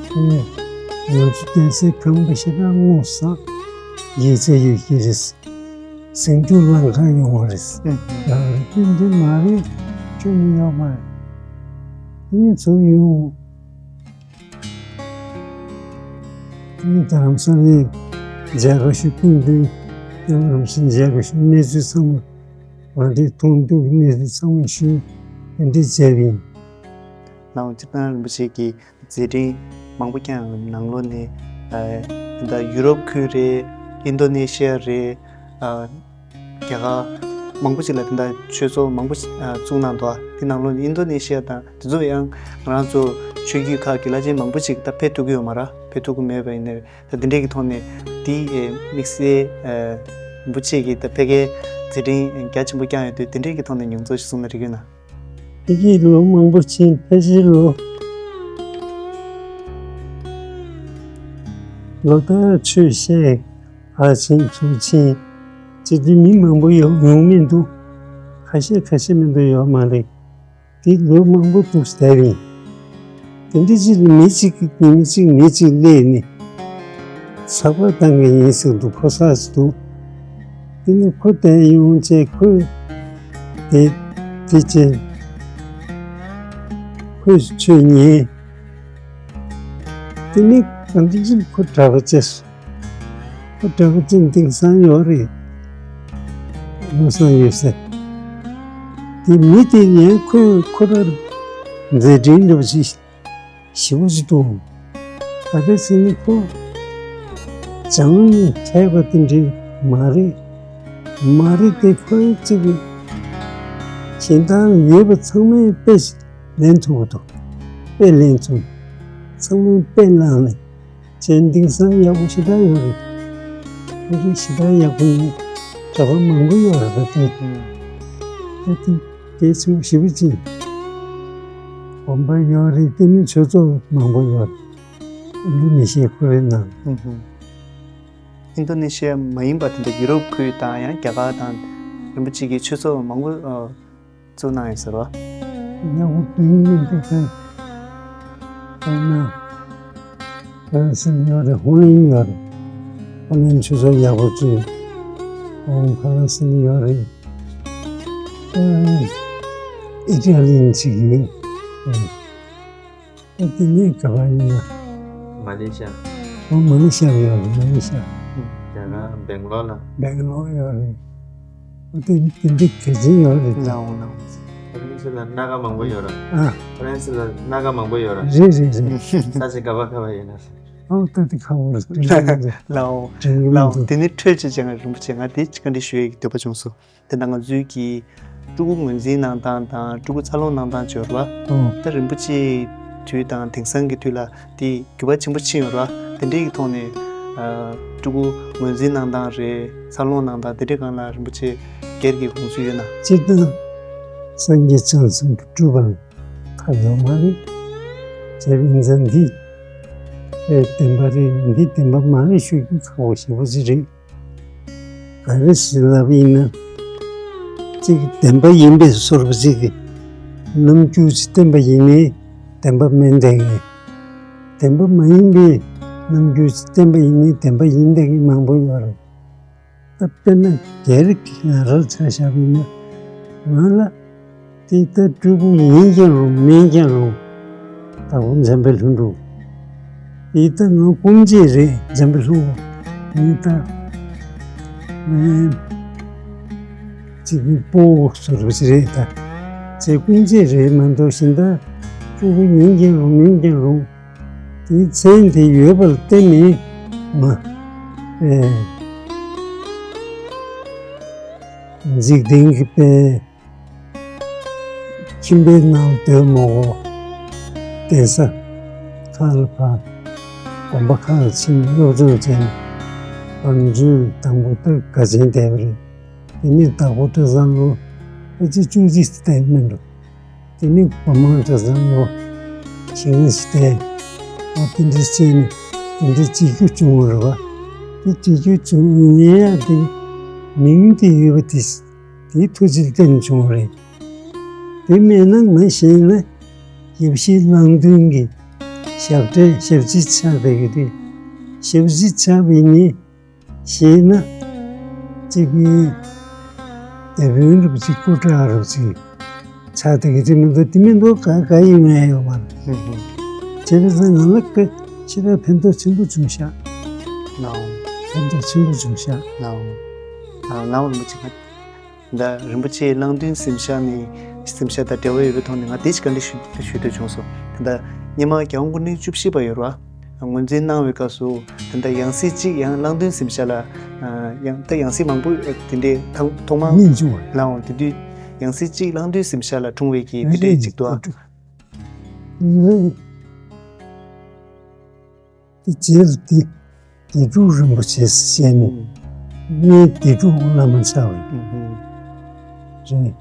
དེ་ནས་ང་ཚོ་གདན་སའི་ཁང་པ་ཞེ་དྲག་ངོ་ཚ་ཡིད་ཆེས་ཡོད་ཀྱི་རེད། ཟིང་འཁྲུག་ལངས་ཁ་ཡོང་བ་རེད། ཨུ། ཡང་རེད། དེ་འདྲ་མ་རེད། ཁྱོད་ནི་ཡོད་མ་རེད། དེ་ནས་ཚུར་ཡོང་། དེ་ནས་རྡ་རམ་ས་ལའི་མཇལ་ཁ་ཞུ། སྐུ་མདུན་རྡ་རམ་ས་ལའི་མཇལ་ཁ་ཞུ། གནས་ཚུལ་ཚང་མ་ང་འདྲའི་མཐོང་ཐོས་ཀྱི་གནས་ཚུལ་ཚང་མ་ཞུས། དེ་འདྲ་བྱས་པ་ཡིན། ནའོ་སྤྱིར་བཏང་རིན་པོ་ཆེ་གིས་མཛད་འཕྲིན་མང་པོ་བསྐྱངས་ནང་ལོགས་ནས་ཨ་ད་ཡུ་རོབ་ཁུལ་རེད། ཨིན་ཌོ་ནེ་ཤི་ཡ་རེད། ཨ་རྒྱ་གར། མང་པོ་ཅིག་ལ་དེ་འདྲ་ཆོས་ཚོགས་མང་པོ་ཞིག་ཨ་བཙུགས་གནང་འདུག་དེ་ནང་ལོགས་ནས་ཨིན་ཌོ་ནེ་ཤི་ཡ་དང་དེ་ཚོ་ཡང་ང་རང་ཚོ་ཆོས་བརྒྱུད་ཁག་གི་བླ་ཆེན་མང་པོ་ཞིག་ད་ཕེབས་ཐུབ་ཀྱི་ཡོད་མ་རེད། ཕེབས་ཐུབ་ཀྱི་མེད་པ་ཡིན་ནའི་ད་དེ་འདྲས་ཀྱི་ཐོག་ནས་དེའི་དམིགས་བསལ་རིན་པོ་ཆེ་གི་ད་ཕ་གིའི་མཛད་འཕྲིན་རྒྱ་ཆེན་པོ་བསྐྱངས་ཡོད་དུས་དེ་འདྲས་ཀྱི་ཐོག་ནས་མྱོང་ཚོར་ཞིག་གསུང་ན་འགྲིག་གི་ཡོད་ན། ཕ་གིའི་ལོ་མང་པོ་ཕྱིན། ཕ་གིའི་ལོ་ལོ་ལྟར་ཆོས་བཤད། ཕར་ཕྱིན་ཚུར་ཕྱིན་བྱེད་དུས་མི་མང་པོ་ཡོང་ཡོང་མི་འདུག་ཁ་ཤས་ཁ་ཤས་མི་འདུག་ཡོད་མ་རེད། དེ་ལོ་མང་པོ་འདུག་ཟེར་ཡིན། དེ་འདྲ་ཅིག་ལ་མི་གཅིག་གིས་མི་གཅིག་མི་གཅིག་སླེབས་ནས་ཚགས་པར་བཏང་གི་ཡིན་ཟེར་འདུག་ཕོ་གསར་ཞིག་འདུག་དེ་ནས་ཁོ་དེ་ཡོང་བྱས་ཁོས་དེ་དེ་བྱས་ཁོས་ཆོས་ཉན། དེ་ནས་གང་འདྲ་ཅིག་ཁོ་གྲྭ་པ་བྱས་སོང་། ཁོ་གྲྭ་པ་བྱས་དེང་སང་ཡོད་རེད། ལམ་སང་ཡོད་ཟེར། དེ་མི་དེ་ཡང་ཁོས་ཁོ་རང་མཛད་འཕྲིན་འདྲ་པོ་ཞིག་ཞེ་པོ་ཅིག་འདུག་ག་རེ་ཟེར་ན་ཁོ་སྦྱངས་མཁས་པ་དེ་འདྲ་མ་རེད། མ་རེད་དེ་ཁོའི་གཅིག་གི་གཞན་དག་ཡོད་པ་ཚང་མས་དཔེ་ལེན་ཐུབ་ཀྱི་འདུག་དཔེ་ལེན་ཐུབ། ཚང་མས་དཔེ་བླངས་ནས་བྱས། དེང་སང་ཡག་པོ་ཞེ་དྲག་ཡོད་རེད། ཁོ་ཚོ་ཞེ་དྲག་ཡག་པོ་ཡིན། གྲྭ་པ་མང་པོ་ཡོད་རེད་ད་དེ། ད་དེ་གལ་ཆེན་པོ་ཞེ་པོ་ཅིག་ཡིན། དགོན་པ་ཡོད་རེད། དེ་ནས་ཆོས་ཚོགས་མང་པོ་ཡོད་རེད། ཨིན་ཌོ་ནེ་ཤི་ཡའི་ཁོ་རེ་ནང་། ཧུམ་ཧུམ། ཨིན་ཌོ་ནེ་ཤི་ཡ་མ་ཡིན་པ་དེ་འདྲ་ཡུ་རོབ་ཁུལ་དང་ཡང་རྒྱ་གར་དང་རིན་པོ་ཆེ་གིས་ཆོས་ཚོགས་མང་པོ་ཨ་བཙུགས་གནང་ཡོད་ཟེར་བ། ཉག་པོ་དུས་ཡུན་དུ་ཚེ་དཔེར་ན་ཧྥ་རན་སི་ཡོད་རེད། ཧོ་ལན་ཡོད་རེད། ཧོ་ལན་ཆོས་ཚོགས་ཡག་པོ་བཙུགས། ཨོ་ཧྥ་རན་སི་ཡོད་རེད། ཨ་ཨི་ཊ་ལི་ཡན་ཅིག་ཡོད། ཨ་དེ་ནས་ག་པར་ཡིན་ན། མ་ལེ་ཤ། ཨོ་མ་ལེ་ཤ་ཡོད་རེད། མ་ལེ་ཤ། རྒྱ་གར་སྦེང་ལོར་ལ། སྦེང་ལོར་ཡོད་རེད། ཨོ་དེ་དེ་འདྲ་གལ་ཆེན་ཡོད་རེད། ལའོ་ལའོ། ཧྥ་རན་སི་ལ་སྣ་ཁ་མང་པོ་ཡོད་རེད། ཨ། ཧྥ་རན་སི་ལ་སྣ་ཁ་མང་པོ་ཡོད་རེད། རེད་རེད་རེད། ས་ཆ་ག་པར་ག་པར་ཡིན་ན། ཨོ་ད་དེ་ཁག་པོ་རེད། ལའོ་ལའོ། དེ་ནས་འཕྲོས་ཅིག་བྱས་ང་རིན་པོ་ཆེ་ང་དེ་བཀའ་འདྲི་ཞུ་ཡས་ཀྱི་འདོད་པ་བྱུང་སོང་། དེ་ན་ང་ཚོའི་གི་སྤྲུལ་སྐུ་ངོས་འཛིན་གནང་སྟངས་དང་སྤྲུལ་སྐུ་འཚར་ལོངས་གནང་སྟངས་བྱས་ར་བ། ཨོ། ད་རིན་པོ་ཆེའི་དུས་དང་དེང་སང་གི་དུས་ལ་དེ་འགྱུར་བ་ཆེན་པོ་ཕྱིན་ཡོད་ར་བ། དེ་འདྲའི་གི་ཐོག་ནས་ཨ་སྤྲུལ་སྐུ་ངོས་འཛིན་གནང་སྟངས་རེད། འཚར་ལོངས་གནང་སྟངས་དེ་འདྲའི་སྒང་ལ་རིན་པོ་ཆེ་སྒེར་གྱི་དགོངས་ཚུལ་ཡོད་ན། སྤྱིར་བཏང་སངས་རྒྱས་བྱང་སེམས་ཀྱི་སྤྲུལ་པ་ལ་ཁ་ཡོད་མ་རེད། བྱས་པ་ཡིན་ཙང་འདི་ཨེ་བདེན་པ་རེད། འདི་བདེན་པ་མ་རེད་ཞུ་རྒྱུ་ཁག་པོ་ཞེ་པོ་ཅིག་རེད། ག་རེ་ཞིག་ལབ་ཡིན་ན། གཅིག་བདེན་པ་ཡིན་པའི་བཟོ་འདྲ་ཅིག་གི་རྣམ་འགྱུར་ཅིག་བསྟན་པ་ཡིན་ནའི་བདེན་པ་མིན་བསྡད་ཀྱི། བདེན་པ་མ་ཡིན་པའི་རྣམ་འགྱུར་ཅིག་བསྟན་པ་ཡིན་ནའི་བདེན་པ་ཡིན་བསྡད་ཀྱི་མང་པོ་ཡོད་རེད། ད་དཔེར་ན་སྒེར་གྱི་ང་རང་ཆ་བཞག་པ་ཡིན་ན། ང་ལ་དེ་ལྟར་སྤྲུལ་སྐུ་ཡིན་ཀྱང་རུང་མིན་ཀྱང་རུང་། དྭགས་པོ་འཇམ་དཔལ་ལྷུན་གྲུབ། དེ་ལྟར་ང་སྐུ་མཆེད་རེད། འཇམ་དཔལ་ལྷུན་གྲུབ་ངས་ད་ངས་ཅིག་གི་སྤོ་བོ་བཟོ་འདྲ་ཅིག་རེད་ད། ཅེས་སྐུ་མཆེད་རེད་མ་གཏོགས་གཞན་དག་སྤྲུལ་སྐུ་ཡིན་ཀྱང་རུང་མིན་ཀྱང་རུང་། དེའི་མཚན་དེ་ཡོད་པར་བརྟེན་ནས་ང་ཨེ་འཇིག་རྟེན་གྱི་དཔལ། ཁྱིམ་པའི་ནང་སྡོད་མ་དགོས། གདན་ས་ཁག་ལ་ཕར། དགོན་པ་ཁག་ལ་ཕྱིན། སློབ་སྦྱོང་བྱས་ནས་བར་མཇུག་དང་པོ་ད་དགའ་ཆེན་བསྡད་པ་རེད། དེ་ནས་དྭགས་པོ་གྲྭ་ཚང་ལོ་ཕལ་ཆེར་བཅུ་གཅིག་བསྡད་མིན་འགྲོ། དེ་ནས་སྒོ་མང་གྲྭ་ཚང་ལོ་བཞི་ལྔ་ཞིག་བསྡད། ཨ་དེ་འདྲ་བྱས་ནས་དེ་འདྲ་བྱེད་རྒྱུ་བྱུང་བ་རེད་བ། དེ་བྱེད་རྒྱུ་བྱུང་ནས་ཡ་དེ་མིང་དེ་ཡོད་པ་དེ། དེའི་ཐུགས་རྗེ་བརྟེན་བྱུང་བ་རེད། དེ་མེད་ན་ང་གཞན་ལ་ཞབས་ཕྱི་གནང་དོན་གྱི་ཞབས་གྲས་ཞབས་ཕྱི་ཆགས་བསྡད་ཀྱི་རེད། ཞབས་ཕྱི་ཆགས་པ་ཡིན་ནའི་གཞན་ན་གཅིག་གི་དེད་དཔོན་རུ་ཅིག་སྐུ་དྲག་རུ་ཅིག་ཆགས་བསྡད་ཀྱི་རེད་མི་འདུག་དེ་མི་འདུག་ག་ག་ཡིན་ངས་ཡོད་མ་རེད། ཧུམ་ཧུམ། བྱས་པ་ཙང་ང་ལ་ཁ་ཕྱིར་ཕན་ཐོགས་ཆེན་པོ་བྱུང་ཤག་ལའོ། ཕན་ཐོགས་ཆེན་པོ་བྱུང་ཤག་ལའོ། ཨ་ལའོ་རིན་པོ་ཆེ་ང་། ད་རིན་པོ་ཆེའི་གླང་མདུན་གཟིམ་ཤག་ནས་གཟིམ་ཤག་དང་འབྲེལ་བ་ཡོད་པའི་ཐོག་ནས་ང་དེ་ཅིག་བཀའ་འདྲི་ཞུ་ཞུ་འདོད་བྱུང་སོང་། ད་ལྟ་སྔོན་མ་རྒྱལ་དབང་སྐུ་ཕྲེང་བཅུ་བཞི་པ་ཡོད་རེད་ ངོས་འཛིན་གནང་བའི་སྐབས་སུ་ད་ལྟ་ཡང་སྲིད་གཅིག་ཡང་གླང་མདུན་གཟིམ་ཤག་ལ། ཡང་ད་ཡང་སྲིད་མང་པོ་དེ་འདྲའི་ཐོག་མར་སྙིང་བཅུང་བ་ལའང་དེ་དུས་ཡང་སྲིད་གཅིག་གླང་མདུན་གཟིམ་ཤག་ལ་འཁྲུངས་པའི་གི་དེ་འདྲའི་གཅིག་ཏུ། དེ་རྗེས་ལ་དེ་སྡེ་དྲུག་རིན་པོ་ཆེ་ཟེར་ནས་ངའི་སྡེ་དྲུག་བླ་མ་ཆགས་པ་རེད།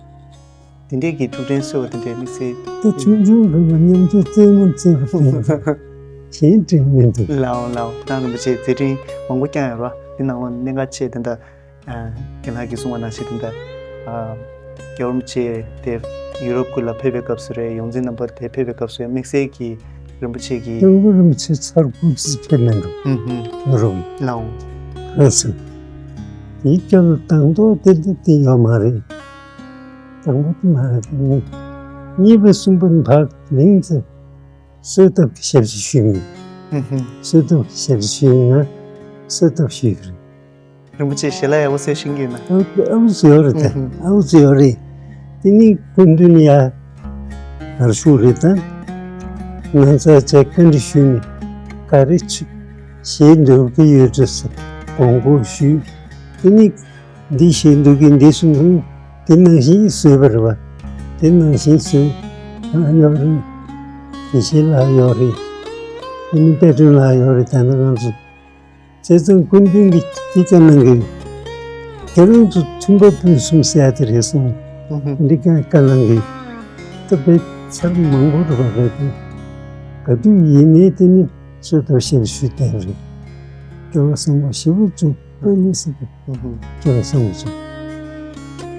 དེ་འདྲའི་གི་ཐུགས་དྲན་གསོས་པ་དེ་འདྲའི་དམིགས་བསལ་དེ་ཆུང་ཆུང་རིག་པ་མཉམ་དུ་རྩེད་མོ་རྩེ་བ་དེ་གཞན་དྲན་མི་འདུག་ལའོ་ལའོ། ད་རིན་པོ་ཆེ་མཛད་འཕྲིན་མང་པོ་བསྐྱངས་ཡོད་ར། དེ་ནང་ལ་གནད་འགག་ཆེ་དེ་འདྲ། རྒན་ལགས་ཀྱིས་གསུངས་པ་ནང་བཞིན་དེ་འདྲ། རྒྱལ་བ་རིན་པོ་ཆེ་དེ་ཡུ་རོབ་ཁུལ་ལ་ཕེབས་པའི་སྐབས་སུ་རེད། ཡོངས་འཛིན་རྣམ་པ་དེ་ཕེབས་པའི་སྐབས་སུ་ཡང་དམིགས་བསལ་གྱི་རིན་པོ་ཆེ་གི། སྐྱབས་མགོན་རིན་པོ་ཆེ་ཚར་དགུ་ཙམ་ཕེབས་མེད་འགྲོ། ཡུ་རོབ་ལའོ། ལགས་སོ། དེའི་སྐབས་ལ་དང་ཐོག་དེ་འདྲ་དེ་ཡོད་མ་རེད། དང་པོ་དེ་མ་རེད། དེ་ནི་གཉིས་པ་གསུམ་པ་ནི་ཕར་གླིང་ཚེ་གསོལ་ཐབ་ཀྱི་ཞབས་ཕྱི་ཞུས་མེད། གསོལ་ཐབ་ཀྱི་ཞབས་ཕྱི་ཞུས་ཡིན་ན་གསོལ་ཐབ་ཞུས་རེད། རིན་པོ་ཆེ་ཞལ་ལག་ཡག་པོ་བཟོས་ཤེས་ཀྱི་ཡོད་ན། ཨ་ཨ་བཟོས་ཡོད་རེད་དེ། ཨ་བཟོས་ཡོད་རེད། དེ་ནི་སྐུ་མདུན་ཡ་ངར་ཤུགས་རེད་ད། ང་ཚོ་བཅས་བཀའ་འདྲི་ཞུས་ནས་ག་རེ་ཆུ་ཞེས་འདོད་ཀྱི་ཡོད་ཅེས་དགོངས་སྐོར་ཞུས། དེ་ནི་འདི་ཞེས་འདོད་ཀྱི་འདི་གསུང་དུས་དེ་ནང་བཞིན་བཟོས་པ་རེད་བ། དེ་ནང་བཞིན་བཟོས། ང་ཡོད་རེད། དགེ་བཤེས་ལགས་ཡོད་རེད། དེ་ནི་དཔལ་སྒྲོན་ལགས་ཡོད་རེད། ད་ནི་ང་ཚོ་བྱས་ཙང་སྐུ་མདུན་གྱིས་ཅི་བཀའ་གནང་གི་ཡོད། ཁྱེད་རང་ཚོ་མཐུན་པ་ཕུན་སུམ་ཚོགས་ཡ་དེ་རེད་གསུངས། འདི་ག་བཀའ་གནང་གི་ཡོད། ད་དཔེ་ཚར་མང་པོ་རེད་པ་རེད་དེ། ག་དུས་ཡིན་ནའི་དེ་ནི་གསོལ་ཐབ་ཞབས་ཞུ་བསྟན་རེད། སྐལ་བ་བཟང་པོ་ཞེ་པོ་བྱུང་། དཔེ་མི་སྲིད་པའི་སྐལ་བ་བཟང་པོ་བྱུང་།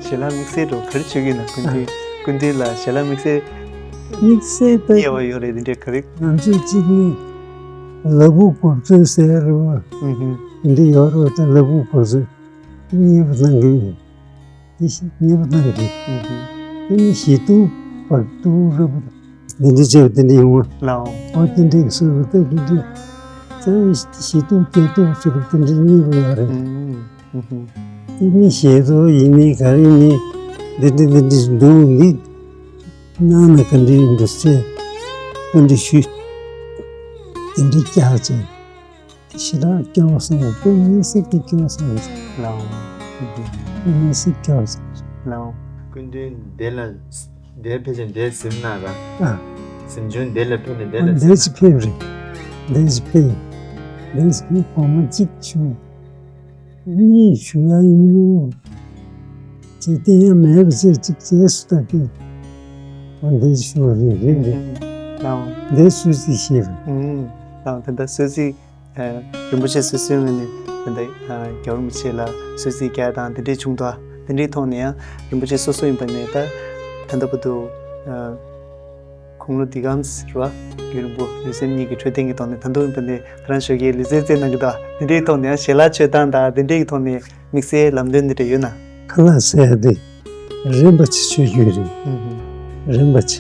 ཞལ་ལག་དམིགས་བསལ་འགྲོ་ག་རེ་བྱེད་ཀྱི་ཡིན་ན། སྐུ་མདུན་སྐུ་མདུན་ལ་ཞལ་ལག་དམིགས་བསལ་དམིགས་བསལ་ད་དབྱེ་བ་ཡོད་རེད། དེ་འདྲའི་ག་རེ། ང་ཚོས་གཅིག་ནི་ལ་ཕུག་གོ་མཚོན་ཟེར་རེད་བ། དེ་འདྲ་ཡོད་རེད་བ། ད་ལ་ཕུག་གོ་མཚོན་གཉིས་པ་གནང་གི་ཡོད། དེ་བཞིན་གཉིས་པ་གནང་གི། དེ་ནི་ཞི་སྡུག་བར་དུ་རབ་འདི་འདྲ་བྱས་པ་དེ་འདྲ་ཡོང་བ། ལའོ། ཨོ་དེ་འདྲའི་སུ་རུ་ཏོག་དེ་འདྲ་ཙང་ཞི་སྡུག་བར་དུ་སུ་རུ་དེ་འདྲ་གཉིས་པ་ཡོད་རེད། དེ་ནི་ཞེ་སྡུག་ཡིན་ནི་ག་རེ་ཡིན་ནི་འདི་འདྲ་འདི་འདྲ་འདུག་འདི་གནང་ན་ག་འདྲ་ཡིན་འདུག་ཟེར་ག་འདྲ་ཞུས། དེ་འདྲ་བཀྱག་ཅིང་། དེ་ཞེ་དྲག་སྐལ་བ་བཟང་བོ། དཔེ་མི་སྲིད་ཀྱི་སྐལ་བ་བཟང་བོ་ཞིག་ལའོ། དཔེ་མི་སྲིད་སྐལ་བ་བཟང་བོ་ཞིག་ལའོ། སྐུ་མདུན་འདི་ལ་འདིར་ཕེབས་ཀྱིན་འདིར་གཟིམ་གནང་ར། ཨ། གཟིམ་ཆུང་འདི་ལ་ཕེབས་ནས་འདི་ལ་གཟིམ། འདིར་ཅིག་ཕེབས་རེད། འདིར་ཅིག་ཕེབས། འདིར་ཅིག་ཕེབས། གོང་མ་གཅིག་བྱུང་། གཉིས་བྱུང་ཡ་ཡིན་ལུགས་ཅིག་བསྟན་ཡ་མེད་པ་བྱས་གཅིག་བྱས་སུ་ད་ཕེབས། འོ་འདིར་བྱུང་རེད་རེད་རེད། ལའོ། འདིར་སུས་ཅིག་ཤེས་རེད། ལའོ། དེ་འདྲ་སུས་ཅིག་རིན་པོ་ཆེ་སོ་སོའི་ངོས་ནས་ད་ལྟ་རྒྱལ་བ་རིན་པོ་ཆེ་ལ་གསོལ་ཚིགས་རྒྱག་དང་དེ་འདྲའི་བྱུང་དོ། དེ་འདྲའི་ཐོག་ནས་ཡང་རིན་པོ་ཆེ་སོ་སོ་ཡིན་པ་ནས་ད་ད་ལྟ་བར་དུ་དགུང་ལོ་འདི་གམ་ཟེར་བ་རྒྱུན་རིང་པོ་ལུས་སེམས་གཉིས་ཀྱི་འཕྲོད་བསྟེན་གྱི་ཐོག་ནས་ད་དུང་ཡིན་པ་ནས་ད་རང་ཞོགས་ཀས་ལུས་རྩལ་རྩེད་གནང་གི་འདུག་དེ་འདྲའི་ཐོག་ནས་ཡང་ཞལ་ལག་མཆོད་སྟངས་དང་དེ་འདྲའི་ཐོག་ནས་དམིགས་བསལ་ལམ་སྟོན་དེ་འདྲ་ཡོད་ན། ཁ་ལག་ཟེར་ཡ་དེ་རིན་པོ་ཆེ་མཆོད་རྒྱུ་རེད། རིན་པོ་ཆེ་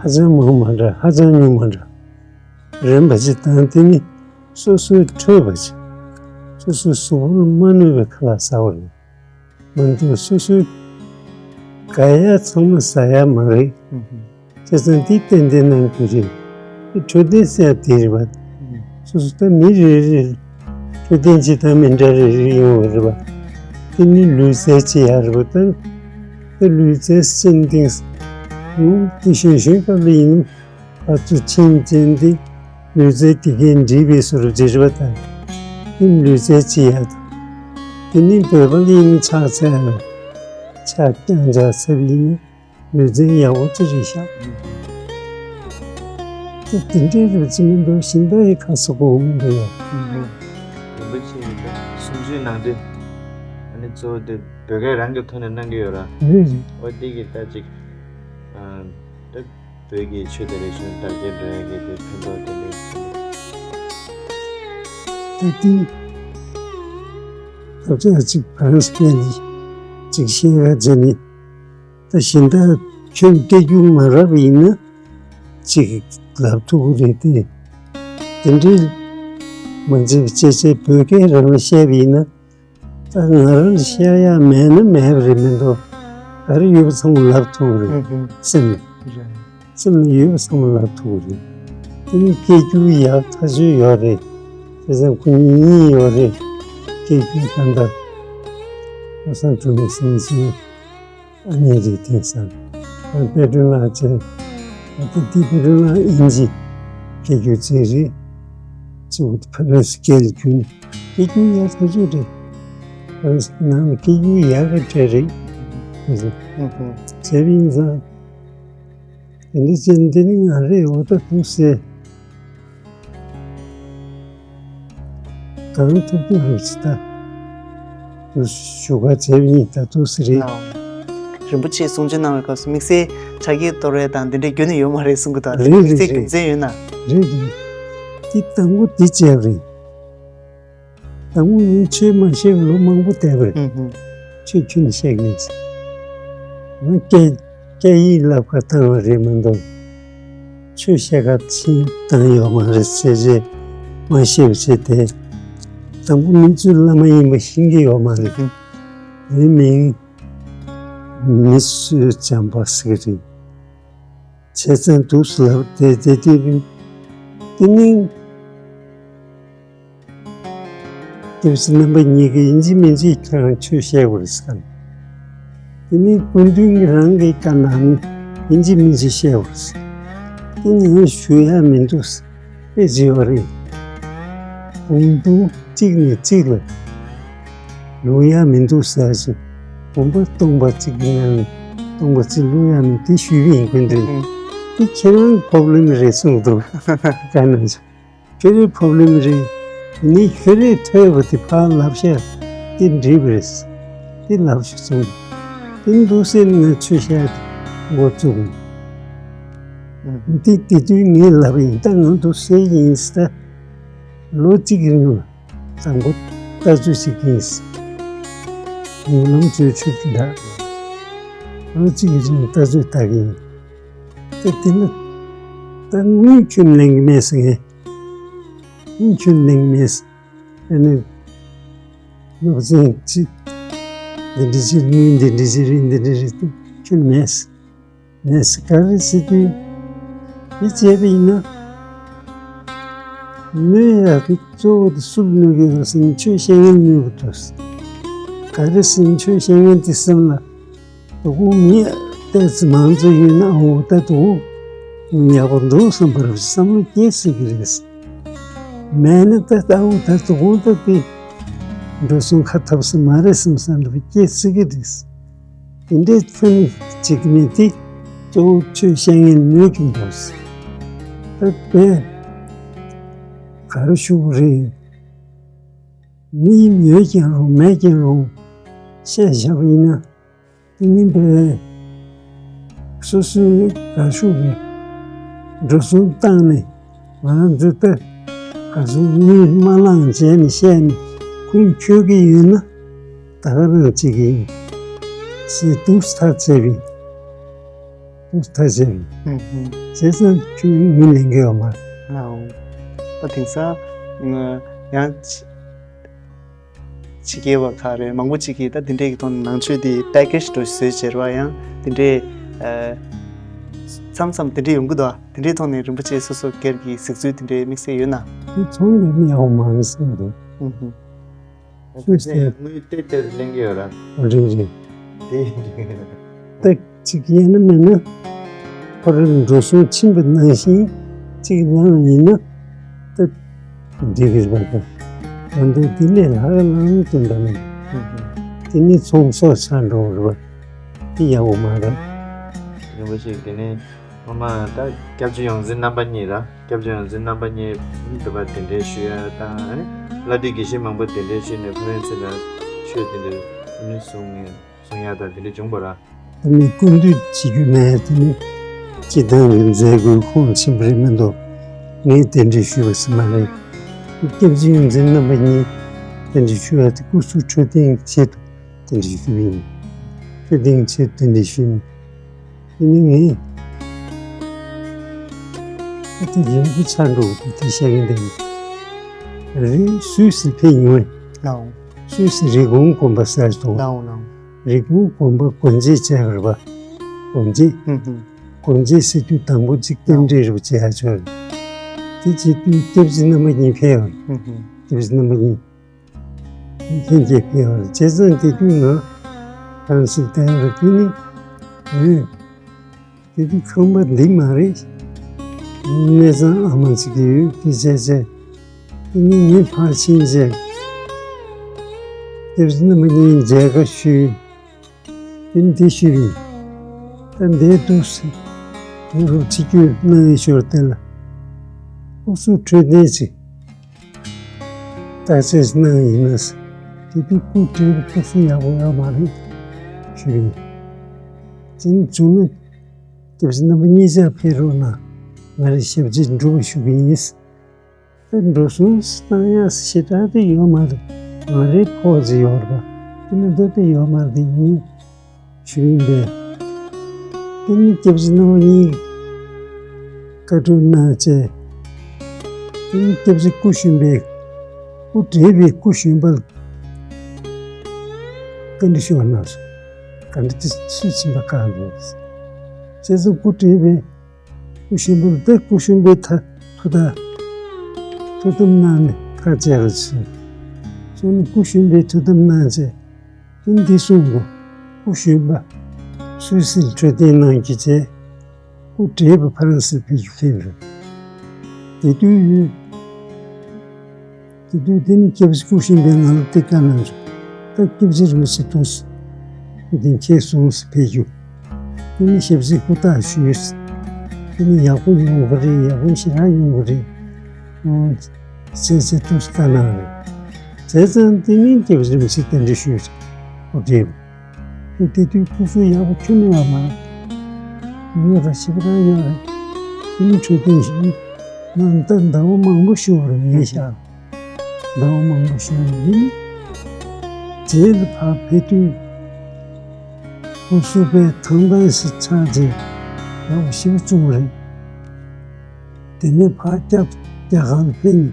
ཧ་ཅང་མང་མ་འདྲ། ཧ་ཅང་ཉུང་མ་འདྲ། རིན་པོ་ཆེ་དང་དེ་ནི་སོ་སོའི་འཕྲོད་པ་ཆེ། སོ་སོའི་གཟུགས་པོར་མ་གནོད་པའི་ཁ་ལག་ཟ་བ་རེད། མ་གཏོགས་སོ་སོའི་དགའ་ཡ་ཚང་མ་ཟ་ཡ་མ་རེད། བྱས་ཙང་འདི་ཏན་ཏན་གནང་དགོས་རེད། འདི་འཕྲོད་བསྟེན་ཟེར་ཡ་དེ་རེད་པ། སོ་སོ་ད་མི་རེ་རེ་འཕྲོད་བསྟེན་ཇི་ལྟར་མི་འདྲ་རེ་རེ་ཡོང་བ་རེད་པ། དེ་ནི་ལུས་རྩལ་བྱེད་ཡ་རེད་པ། ད་ད་ལུས་རྩལ་སེམས་གཏིང་ནུབ་དེ་གཞོན་གཞོན་སྐབས་ལ་ཡིན་ན། ཕར་ཚུར་ཕྱིན་ཅན་དེ་ལུས་རྩལ་དེ་གས་འདྲིས་པའི་སོར་འབྲི་རེ་བ་དང་། དེ་ལུས་རྩལ་ཅི་ཡག་དང་། དེ་ནི་བོད་པ་ལ་ཡིན་ན་ཕྱག་འཚལ་ལ་ཕྱག་རྐྱང་ཕྱག་འཚལ་ཡིན་ན་ལུས་རྩལ་ཡག་པོ་ཅི་རེད་ཤག་དེ་དེ་འདྲའི་རུ་ཅི་མི་འདུག་གཞན་དག་གི་ཁ་གསོ་གོ་མི་འདུག་ཡ། རིན་པོ་ཆེ་ཡིན་ད་གསུང་ཆོས་ནང་དུ་ཨ་ནི་གཙོ་བོ་དེ་བོད་སྐད་རང་གི་ཐོག་ནས་གནང་གི་ཡོད་ར། རེད་རེད། འོ་དེ་གི་ད་ཅིག་ཨ་ད། བོད་ཀྱི་ཆོས་དང་རིག་གཞུང་དར་རྒྱས་འགྲོ་ཡ་གི་དེ་ཕན་ཐོགས་དེ་འདྲའི་ཐོག་ནས། ད་དེ་ཐབས་ཆག་ཅིག་བར་སྐད་ནས་ཅིག་བཤད་ཡ་བྱས་ནས་ད་གཞན་དག་ཁྱོད་སྐད་སྒྱུར་མ་རག་པ་ཡིན་ན་ཅིག་ལབ་ཐུབ་ཀྱི་རེད་དེ། དེ་འདྲའི་མ་བྱས་པ་བྱས་བྱས་བོད་སྐད་རང་ལ་བཤད་པ་ཡིན་ན། ད་ང་རང་བཤད་ཡག་མེད་ན་མེད་པ་རེད་མི་འདུག་ག་རེ་ཡོད་པ་ཚང་མ་ལབ་ཐུབ་ཀྱི་རེད། སེམས་ལ། སེམས་ལ་ཡོད་པ་ཚང་མ་ལབ་ཐུབ་ཀྱི་རེད། ཨིན་སྐད་སྒྱུར་ཡག་ཐག་ཆོད་ཡོད་རེད། བྱས་ཙང་ཁོ་གཉིས་ཡོད་རེད། སྐད་སྒྱུར་གང་ལྟར་བློ་བཟང་སྒྲོལ་མ་ཟེར་མཁན་ཨ་ནེ་རེད། དེང་སང་ཨ་དཔལ་སྒྲོན་ལགས་བྱས། ཨ་ཏི་ཏི་དཔལ་སྒྲོན་ལགས་དབྱིན་ཇི་སྐད་སྒྱུར་ཅན་རེད། གཙོ་བོ་ཕ་རན་སི་སྐད་ལ་བསྒྱུར་ནས་སྐད་སྒྱུར་ཡག་ཐག་ཆོད་རེད། ཕ་རན་སི་ནང་སྐད་སྒྱུར་ཡག་ག་གྲས་རེད། བྱས་པ་ཡིན་ཙང་། དེ་འདྲ་བྱས་ནས་འདི་ནི་ང་རེད། འོ་ད་འདུག་སེ། གང་ཐུབ་ཐུབ་རུ་ཅི་ད། འདུག་ཞུ་ག་བྱས་པ་ཡིན། ད་འདུག་སེ་རེད། ལའོ། རིན་པོ་ཆེས་གསུང་ཆོས་གནང་བའི་སྐབས་སུ་དམིགས་བསལ་དྲ་རྒྱའི་གཏོར་བ་དང་འདི་འདྲའི་རྒྱུན་ནས་ཡོད་མ་རེད་གསུང་གི་འདུག་རེད་རེད་དམིགས་བསལ་རྒྱུ་རེད། མཚན་ཡོད་ན། རེད་རེད། འདི་དང་པོ་འདི་བྱས་པ་རེད། དང་པོ་ངས་ཆོས་མ་བཤད་པ་ལོ་མང་པོ་བསྡད་པ་རེད། ཧུམ་ཧུམ། ཆོས་ཁྱོན་ནས་བཤད་ཀྱི་མེད་ཟེར། ང་སྐད་སྐད་ཡིག་བསླབ་ག་བཏང་བ་རེད་མ་གཏོགས། ཆོས་བཤད་ག་ཕྱིན་བཏང་ཡོད་མ་རེད་ཟེར་བྱས་མ་བཤད་པ་བྱས་ཏེ། དང་པོ་མི་ཚོས་བླ་མ་ཡིན་པ་ཤེས་ཀྱི་ཡོད་མ་རེད། ཧུམ། ངའི་མིང་མི་གསོད་བྱམས་པ་ཟེར་གྱི་རེད། བྱས་ཙང་འདུག་སེ་ལབ་བསྡད་བསྡད་དུས། དེ་ནི། སྐྱབས་རྗེ་རྣམ་པ་གཉིས་ཀྱིས་ཡིན་གཅིག་མིན་གཅིག་ཁྱེད་རང་ཆོས་བཤད་དགོས་རེད་ཟེར། དེ་ནས་སྐུ་མདུན་གྱིས་རང་གི་བཀའ་གནང་ནས་ཡིན་གཅིག་མིན་གཅིག་བཤད་དགོས་རེད་ཟེར། དེ་ནས་ང་ཞུ་ཡག་མི་འདུག་ཟེར། དཔེ་བྱས་པ་རེད། དགོངས་དོན་གཅིག་ནས་གཅིག་ལ་ལུས་ཡག་མི་འདུག་ཟེར་ཞིང་། དགོངས་པ་སྟོང་པ་གཅིག་གི་ནང་ནས་སྟོང་པ་གཅིག་ལུས་ཡག་མི་དེ་ཞུས་པ་ཡིན། སྐུ་མདུན། ཨང་། དེ་ཁྱེད་རང་གི་པོབ་ལེམ་རེད་གསུངས་འདུག་བཀའ་གནང་བྱུང་། ཁྱོད་རའི་པོབ་ལེམ་རེད། དེ་ནས་ཁྱོད་རས་ཐོས་པ་དེ་ཕར་ལབ་ཤག་དེ་འགྲིག་པ་རེད། དེ་ལབ་ཤག་གསུངས། དེ་འདུག་སེ་ང་ཆོས་བཤད་འགོ་བཙུགས། ཨང་། དེ་དེ་དུས་ངས་ལབ་ཡིན། ད་ང་འདུག་སེ་ཡིན་ཟེར། ད་ལོ་གཅིག་གི་རིང་ལ་དང་པོ་ལྟ་ཚུལ་ཞིག་ཡིན་ཟེར། ཉིན་ལམ་བཅོས་ཆུ་དེ་འདྲ། ལོ་གཅིག་གི་རིང་ལ་ལྟ་ཚུལ་ལྟ་གི་ཡིན། ད་དེ་ནི་ད་དངུལ་ཁྱོན་ལེན་གི་མེད་ཟེར། ངས་དངུལ་ཁྱོན་ལེན་གི་མེད་ཟེར། ཨ་ནི་སློབ་ཚན་གཅིག་འདི་འདྲ་ཅིག་དངུལ་འདི་འདྲ་ཅིག་རེད། འདི་འདྲ་རེད། དེ་ཁྱོན་མེད་ཟེར། མེད་ཟེར། ག་རེ་ཟེར་དུས། འདི་བྱས་པ་ཡིན་ན། གནོད་ཡག་གི་གཙོ་བོ་དེ་སུ་ལ་གནོད་ཀྱི་ཡོད་ཟེར་ན། ཆོས་བཤད་མཁན་གནོད་ཀྱི་འདུག་ཟེར། ག་རེ་ཟེར་ན་ཆོས་བཤད་མཁན་དེ་སེམས་ལ། དོ་དགོང་མི་ཏོག་ཙམ་མང་ཙམ་ཡོད་ན། ཨོ་ད་དོ་དགོང་ཡག་པོ་འདུག་བསམ་པར་བསམ་བློ་སྐྱེ་སྲིད་ཀྱི་རེད། མེད་ན་ད་ལྟ་འོ་ད་དོ་དགོང་ད་དེ་འགྲོ་སོང་ཁ་ཐབས་སུ་མ་རེད་བསམ་བསམ་འདྲ་བ་སྐྱེ་སྲིད་ཀྱི་རེད། དེ་འདྲའི་ཕན་བྱེད་ཀྱི་མེད་དེ། གཙོ་བོ་ཆོས་བཤད་མཁན་གནོད་ཀྱི་འདུག་ད་དཔེ་ག་རེ་ཞུ་དགོས་རེད། མི་ཡོད་ཀྱང་རུང་མེད་ཀྱང་རུང་བཤད་བཞག་པ་ཡིན་ན། དེ་མིན་པའི་སོ་སོའི་དགའ་ཤོས་ཀྱི་འགྲོ་སོང་བཏང་ནས། ང་རང་ཚོ་ལྟ་ག་ཚོད་དངུལ་མ་བླངས་བྱས་ནས་བཤད་ནས་ཁུངས་འཁྱོལ་གྱི་ཡོད་ན། ད་ག་རང་བྱེད་ཀྱི་ཡིན་ཞེས་སྡུག་ཐག་བཅད་པས། སྡུག་ཐག་བཅད་པས། ཧུམ་ཧུམ། བྱས་ཙང་ཁྱོད་དངུལ་ལེན་གྱི་ཡོད་མ་རེད། ལའོ། ད་དེང་སང་ང་ཡང་། ཕྱི་རྒྱལ་བ་ཁག་རེད། མང་པོ་ཅིག་གིས་ད་དེ་འདྲའི་གི་ཐོག་ནས་ནང་ཆོས་དེ་པེ་ཀེ་ཇི་འདྲ་བཟོས་བྱས་རེད་བ། ཡང་དེ་འདྲའི་ཨ་མཚམས་མཚམས་དེ་འདྲའི་ཡོང་གི་འདུག་ཨ། དེ་འདྲའི་ཐོག་ནས་རིན་པོ་ཆེ་སོ་སོ་སྒེར་གྱི་གཟིགས་ཚུལ་དེ་འདྲའི་དམིགས་བསལ་ཡོད་ན། དེ་ཚོང་ལས་མི་ཡག་པོ་མ་རེད་བསམ་འདུག་ཧུམ་ཧུམ། ཆོས་ཟེར། དངུལ་ཏོག་ཙམ་ལེན་གྱི་ཡོད་ར། རེད་རེད། དེ་ད་གཅིག་ཡིན་ན་མིན་ན། ཁོ་རང་འགྲོ་སོང་ཕྱིན་པ་ནང་བཞིན་གཅིག་བླངས་ཡིན་ན་ད་འགྲིག་གི་རེད་པ། ད་ད་འདི་ལས་ལྷག་བླངས་དོན་དག་མེད། དེ་ནི་ཚོང་ཟོག་ཆགས་འགྲོ་གི་རེད་པ། དེ་ཡག་པོ་མ་རེད། རིན་པོ་ཆེ་དེ་ནི་སྔོན་མ་ད་སྐྱབས་རྗེ་ཡོངས་འཛིན་རྣམ་པ་གཉིས་ར། སྐྱབས་རྗེ་ཡོངས་འཛིན་རྣམ་པ་གཉིས་འདི་པར་གདན་འདྲེན་ཞུ་ཡ་དང་། ཨ་ནི་བླ་བྲེ་དགེ་བཤེས་མང་པོ་གདན་འདྲེན་ཞུས་ནས་ཕུན་ཚོགས་ལ་ཆོས་དེ་འདྲ་ཨ་ནི་གསུང་ངེས། གསུང་ཡག་དང་དེ་འདྲ་བྱུང་བ་ར། ད་ནི་སྐུ་མདུན་བྱེད་རྒྱུ་མེད། དེ་ནི་སྤྱི་བཏང་གི་མཛད་སྒོའི་ཁོངས་ཕྱིན་པ་རེད་མི་འདུག་ངས་གདན་འདྲེན་ཞུས་པ་ཟིག་མ་རེད། སྐྱབས་རྗེ་ཡོངས་འཛིན་རྣམ་པ་གཉིས་གདན་འདྲེན་ཞུ་བ་དེ་སྐུ་གཟུགས་འཕྲོད་བསྟེན་ཆེད་དུ་གདན་འདྲེན་ཞུས་པ་ཡིན། འཕྲོད་བསྟེན་ཆེད་དུ་གདན་འདྲེན་ཞུས་ནས། དེ་ནི་ངས་ཨ་ཏི་རིང་པོ་ཆགས་འགྲོ་གི་འདུག་དེ་བཤད་མཁན་དེ་ནི་རི་སུད་སི་ཕེབས་མྱོང་བས། ལའོ། སུད་སི་རི་ཀོན་དགོན་པ་ཟེར་འདུག་ལའོ་ལའོ། རི་ཀོན་དགོན་པ་སྒོ་འབྱེད་བྱས་པ་རེད་པ། སྒོ་འབྱེད། ཧུམ་ཧུམ། སྒོ་འབྱེད་ཟེར་དུས་དང་པོ་གཅིག་རྟེན་འབྲེལ་རེད་པ། བྱེད་ཡ་ཆོག་རེད། དེ་བྱེད་དུས་སྐྱབས་རྗེ་རྣམ་པ་གཉིས་ཕེབས་ཡོད་རེད། ཧུམ་ཧུམ། སྐྱབས་རྗེ་རྣམ་པ་གཉིས་ལྷན་རྒྱས་ཕེབས་ཡོད་རེད། བྱས་ཙང་དེ་དུས་ང་ཧྥ་རན་སིར་བསྡད་ཡོད་རེད། དེ་ནི་ངས་དེ་དུས་ཁང་པ་འདི་མ་རེད། གནས་ཚང་ཨ་མ་ཅིག་ཡོད། དེ་བྱས་བྱས་དེ་ནི་ངས་ཕར་ཕྱིན་བྱས་སྐྱབས་རྗེ་རྣམ་པ་གཉིས་མཇལ་ཁ་ཞུས། དེ་ནི་དེ་ཞུས་པ་ཡིན། ད་འདིར་འདུག་ཟེར། ང་རང་ཆིབས་བསྒྱུར་གནང་ཡས་ཞོར་དེ་ལ་སྐུ་གཟུགས་འཕྲོད་བསྟེན་ཅིག་བརྟག་དཔྱད་གནང་ཡིན་ན་ཟེར། དེ་དུས་སྐུ་བགྲེས་པོ་སྐུ་གཟུགས་ཡག་པོ་ཡོད་མ་རེད་ཞུས་པ་ཡིན། དེ་ནི་བྱུང་ན་སྐྱབས་རྗེ་རྣམ་པ་གཉིས་ཆར་ཕེབས་རོགས་གནང་། ང་རའི་ཞབས་ཕྱི་འགྲུབ་པ་ཞུ་གི་ཡིན། ད་འགྲོ་སོང་བཏང་ཡག་ཞེ་དྲག་དེ་ཡོད་མ་རེད། ང་རའི་ཕོགས་ཅིག་ཡོད་རེད་པ། དེ་ནི་འདི་ལྟ་ཡོད་མ་རེད། དེ་ཡིན་ཞུ་ཡིན་པས། དེ་ནི་སྐྱབས་རྗེ་རྣམ་པ་གཉིས་བཀའ་སྒྲུབ་གནང་བྱས། དེ་ནི་སྐྱབས་རྗེ་སྐུ་གཞོན་པས་སྐུ་བགྲེས་པའི་སྐུ་གཞོན་པ་ལ་བཀའ་འདྲི་ཞུ་བ་གནང་སོང་། བཀའ་འདྲི་དེ་སུས་ཕྱིན་པ་བཀག་འདུག་བྱས་ཙང་སྐུ་བགྲེས་པས་སྐུ་གཞོན་པ་ལ་ད་སྐུ་གཞོན་པའི་ཐ་ཐུགས་ཐག་ཐུགས་དམ་གནང་ནས་ཐག་བཅད་རོགས་ཞུས། སོང་ནས་སྐུ་གཞོན་པའི་ཐུགས་དམ་གནང་བྱས། དེ་འདི་གསུངས་འདུག་སྐུ་གཞོན་པ་སུད་སིར་འཕྲོད་བསྟེན་གནང་རྒྱུ་བྱས། སྐུ་བགྲེས་པ་ཕ་རན་སིར་ཕེབས་རྒྱུ་ལྷན་རེད། དེ་དུས་ཡོད། དེ་དུས་དེ་ནི་སྐྱབས་རྗེ་སྐུ་གཞོན་པས་ང་ལ་དེ་བཀའ་གནང་བྱུང་། ད་སྐྱབས་རྗེ་རིན་པོ་ཆེ་འདུག་སེ་དེ་ཁྱེད་སོང་ཟེར་ཕེབས་རྒྱུ། དེ་ནི་ཞབས་ཕྱི་ཧུར་ཐག་ཞུས། དེ་ནི་ཡག་པོ་ཡོང་གི་རེད། ཡག་པོ་ཞེ་དྲག་ཡོང་གི་རེད། ཨང་། ཟེར་ཟེར་འདུག་སེ་བཀའ་གནང་རེད། བྱས་ཙང་དེ་ནི་སྐྱབས་རྗེ་རིན་པོ་ཆེ་གདན་འདྲེན་ཞུས་རེད། སྐུ་བགྲེས་པ། ཁྱོད་དེ་དུས་སྐུ་གཟུགས་ཡག་པོ་ཁྱོན་ནས་ཡོད་མ་རེད། ཉོ་ར་ཞིབ་ར་ཡོད་རེད། དེ་ནི་འཕྲོད་བསྟེན་ཞིག་ནང་ད་ཟླ་བ་མང་པོ་བཞུགས་རེད། ངས་ཤག་ཟླ་བ་མང་པོ་བཞུགས་རེད། དེ་ནི་རྗེས་ལ་ཕར་ཕེབས་དུས་སྐུ་གཟུགས་པའི་ཐང་ཐང་ཞིག་ཆགས་རྗེས་ཡག་པོ་ཞིབ་བྱུང་རེད། དེ་ནས་ཕར་སྐྱབས་རྒྱ་གར་ལ་ཕེབས་ནས་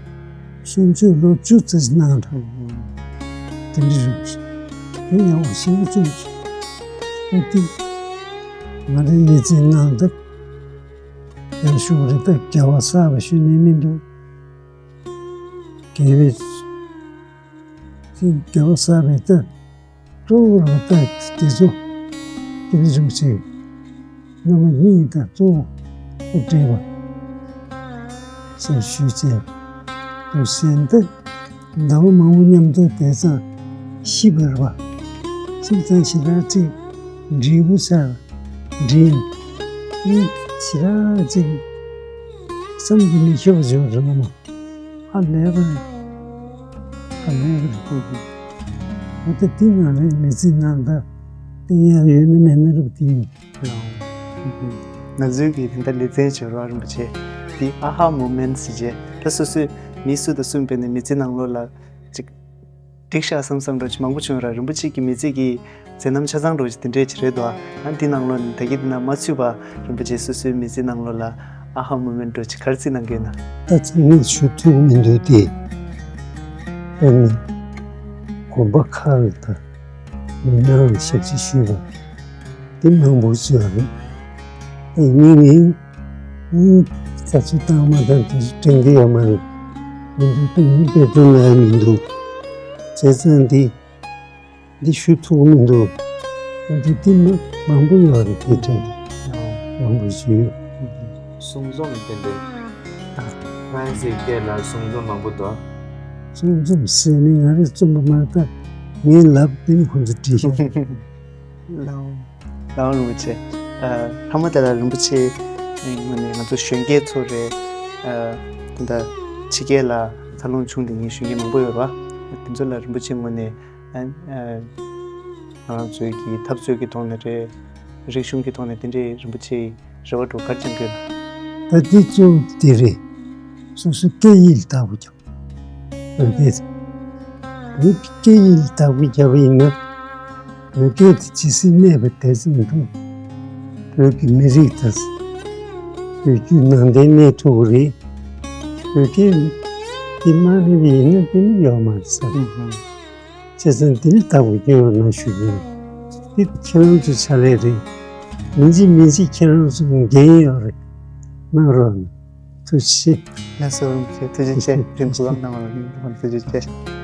གསུང་ཆོས་ལོ་བཅུ་ཙམ་ཞིག་གནང་འདྲ། དེ་འདྲ་རེད། དེ་ཡང་ཞིབ་བྱུང་། ཨ་ཏི། ང་རའི་མི་ཚེ་ནང་དུ་ཡང་ཞུ་རེ་ད་དགེ་བ་བསགས་པ་ཞུ་ནས་མི་འདུག་དགེ་བའི་དགེ་བ་བསགས་པའི་ད། གཙོ་བོ་རང་ལྟ་དེ་ཚོ་སྐྱབས་རྗེ་རིན་པོ་ཆེ་རྣམ་པ་གཉིས་དང་གཙོ་བོ་སྐུ་བགྲེས་པ་ཞབས་ཞུ་བྱས་འདུག་ཟེར་འདི་ཟླ་བ་མང་པོ་མཉམ་དུ་བསྡད་ཙང་ཤི་བར་བ་ཤི་ཙང་ཞེ་དྲག་ཅིག་འབྲས་བུ་ཆགས་འདྲེན་ནི་ཞེ་དྲག་ཅིག་བསམ་གྱིས་མི་ཁྱབ་པ་བྱུང་རེད་མ། ཧ་ལས་པ་རེད། ཧ་ལས་པ་རེད། ཨ་ད་དེ་ང་རའི་མི་ཚེ་ནང་ད་བསྟན་ཡག་ཡོད་ན་མེད་ན་རབ་དེ་ཡིན། ང་ཚོའི་གི་དེ་འདྲ་ལེ་ཚན་བྱེད་རོགས་རིན་པོ་ཆེ་འདི་ཨ་ཧ་མོ་མེན་ཊི་ཟེར་བྱས་ད་སོ་སོའི་མི་སུ་དང་སུ་འབད་ནས་མི་ཚེ་ནང་ལོགས་ལ་ཅིག་འགྲིག་ཤག་བསམ་བསམ་འདྲ་ཅིག་མང་པོ་བྱུང་ར། རིན་པོ་ཆེ་གི་མི་ཚེ་གི་མཛད་རྣམ་ཆ་ཚང་འདྲ་ཅིག་དེ་འདྲས་ཅིག་རེད་དོ། ཨ་འདི་ནང་ལོགས་ནས་ད་གི་འདི་ན་མ་ཚུད་པ་རིན་པོ་ཆེ་སོ་སོའི་མི་ཚེ་ནང་ལོགས་ལ་ཨ་ཧ་མོ་མེན་ཊི་འདྲ་ཅིག་ག་རེ་བརྩི་གནང་གི་ཡོད་ན། ད་ཚང་མས་ཞུ་ཐུབ་མི་འདུག་སྟེ། ཨ་ནི་དགོན་པ་ཁག་ལ་དང་མི་མང་ལ་ཞབས་ཕྱི་ཞུས་པ་དེ་མང་པོ་བརྩི་བ་རེད། ཨ་ནི་ངས་ངས་ད་ཚོད་བཏང་མ་བཏང་དེ་ཚོ་དྲན་གྱི་ཡོད་མ་རེད། མི་འདུག་དེ་ངས་དཔེ་སྟོན་ལ་ཡང་མི་འདུག་བྱས་ཙང་འདི་འདི་ཞུ་ཐུབ་མི་འདུག་འདི་འདི་མ་མང་པོ་ཡོད་རེད། དེ་དྲན་མང་པོ་ཞུ་ཡོད། གསུང་རྩོམ་དེ་འདྲའི་ཕ་རན་སིའི་སྐད་ལ་གསུང་རྩོམ་མང་པོ་འདུག་གསུང་རྩོམ་ཟེར་ནས་ང་རས་རྩོམ་པ་མ་རེད། ད་ངའི་ལབ་དེ་ནི་ཁོང་ཚོ་བྲིས་ཤག་ལའོ། ལའོ་རིན་པོ་ཆེ། ཨ་ཐ་མ་དེ་ལ་རིན་པོ་ཆེ་ངོས་ནས་ང་ཚོ་གཞོན་སྐྱེས་ཚོ་རེད། ཨ་ད་ལྟ་ཕྱི་རྒྱལ་ལ་འཚར་ལོངས་བྱུང་བསྡད་མཁན་གཞོན་སྐྱེས་མང་པོ་ཡོད་རེད་བ། དེ་ཚོ་ལ་རིན་པོ་ཆེ་ངོས་ནས་ཨ་ཨ་ང་རང་ཚོའི་གི་འཐབ་རྩོད་ཀྱི་ཐོག་ནས་རེད། རིག་གཞུང་གི་ཐོག་ནས་དེ་འདྲའི་རིན་པོ་ཆེའི་རེ་བ་འདྲ་བོ་ག་རེ་བཅངས་ཀྱི་ཡོད་ན། ད་འདི་གཙོ་བོ་དེ་རེད། སོ་སོའི་སྐད་ཡིག་ལ་བདག་པོ་རྒྱབ། བོད་སྐད་དེ། བོད་ཀྱི་སྐད་ཡིག་ལ་བདག་པོ་བརྒྱབ་པ་ཡིན་ན། བོད་སྐད་དེ་ཇི་སྲིད་གནས་པ་དེ་ཙམ་དུ། བོད་ཀྱི་མི་རིགས་དང་། བོད་བརྒྱུད་ནང་བསྟན་གནས་ཐུབ་ཀྱི་རེད། བོད་སྐད་འདི་མ་རེད་པ་ཡིན་ན་དེ་ནི་ཡོད་མ་རེད་ས་རེད། བྱས་ཙང་འདི་ལ་བདག་པོ་རྒྱབ་ཡོད་ན་ཞུ་གི་ཡིན། འདི་ཁྱེད་རང་ཚོའི་ཕྱག་ལས་རེད། མི་འཇིགས་མི་འཇིགས་ཁྱེད་རང་ཚོའི་འགན་ཡོད་རེད། གནང་རོགས་གནང་། ཐུགས་རྗེ་ཆེ། ལགས་སོ། རིན་པོ་ཆེ་ཐུགས་རྗེ་ཆེ། རིང་གོ་སྐབས་གནང་བ་ལ་རིང་ཐུགས་རྗེ་ཆེ།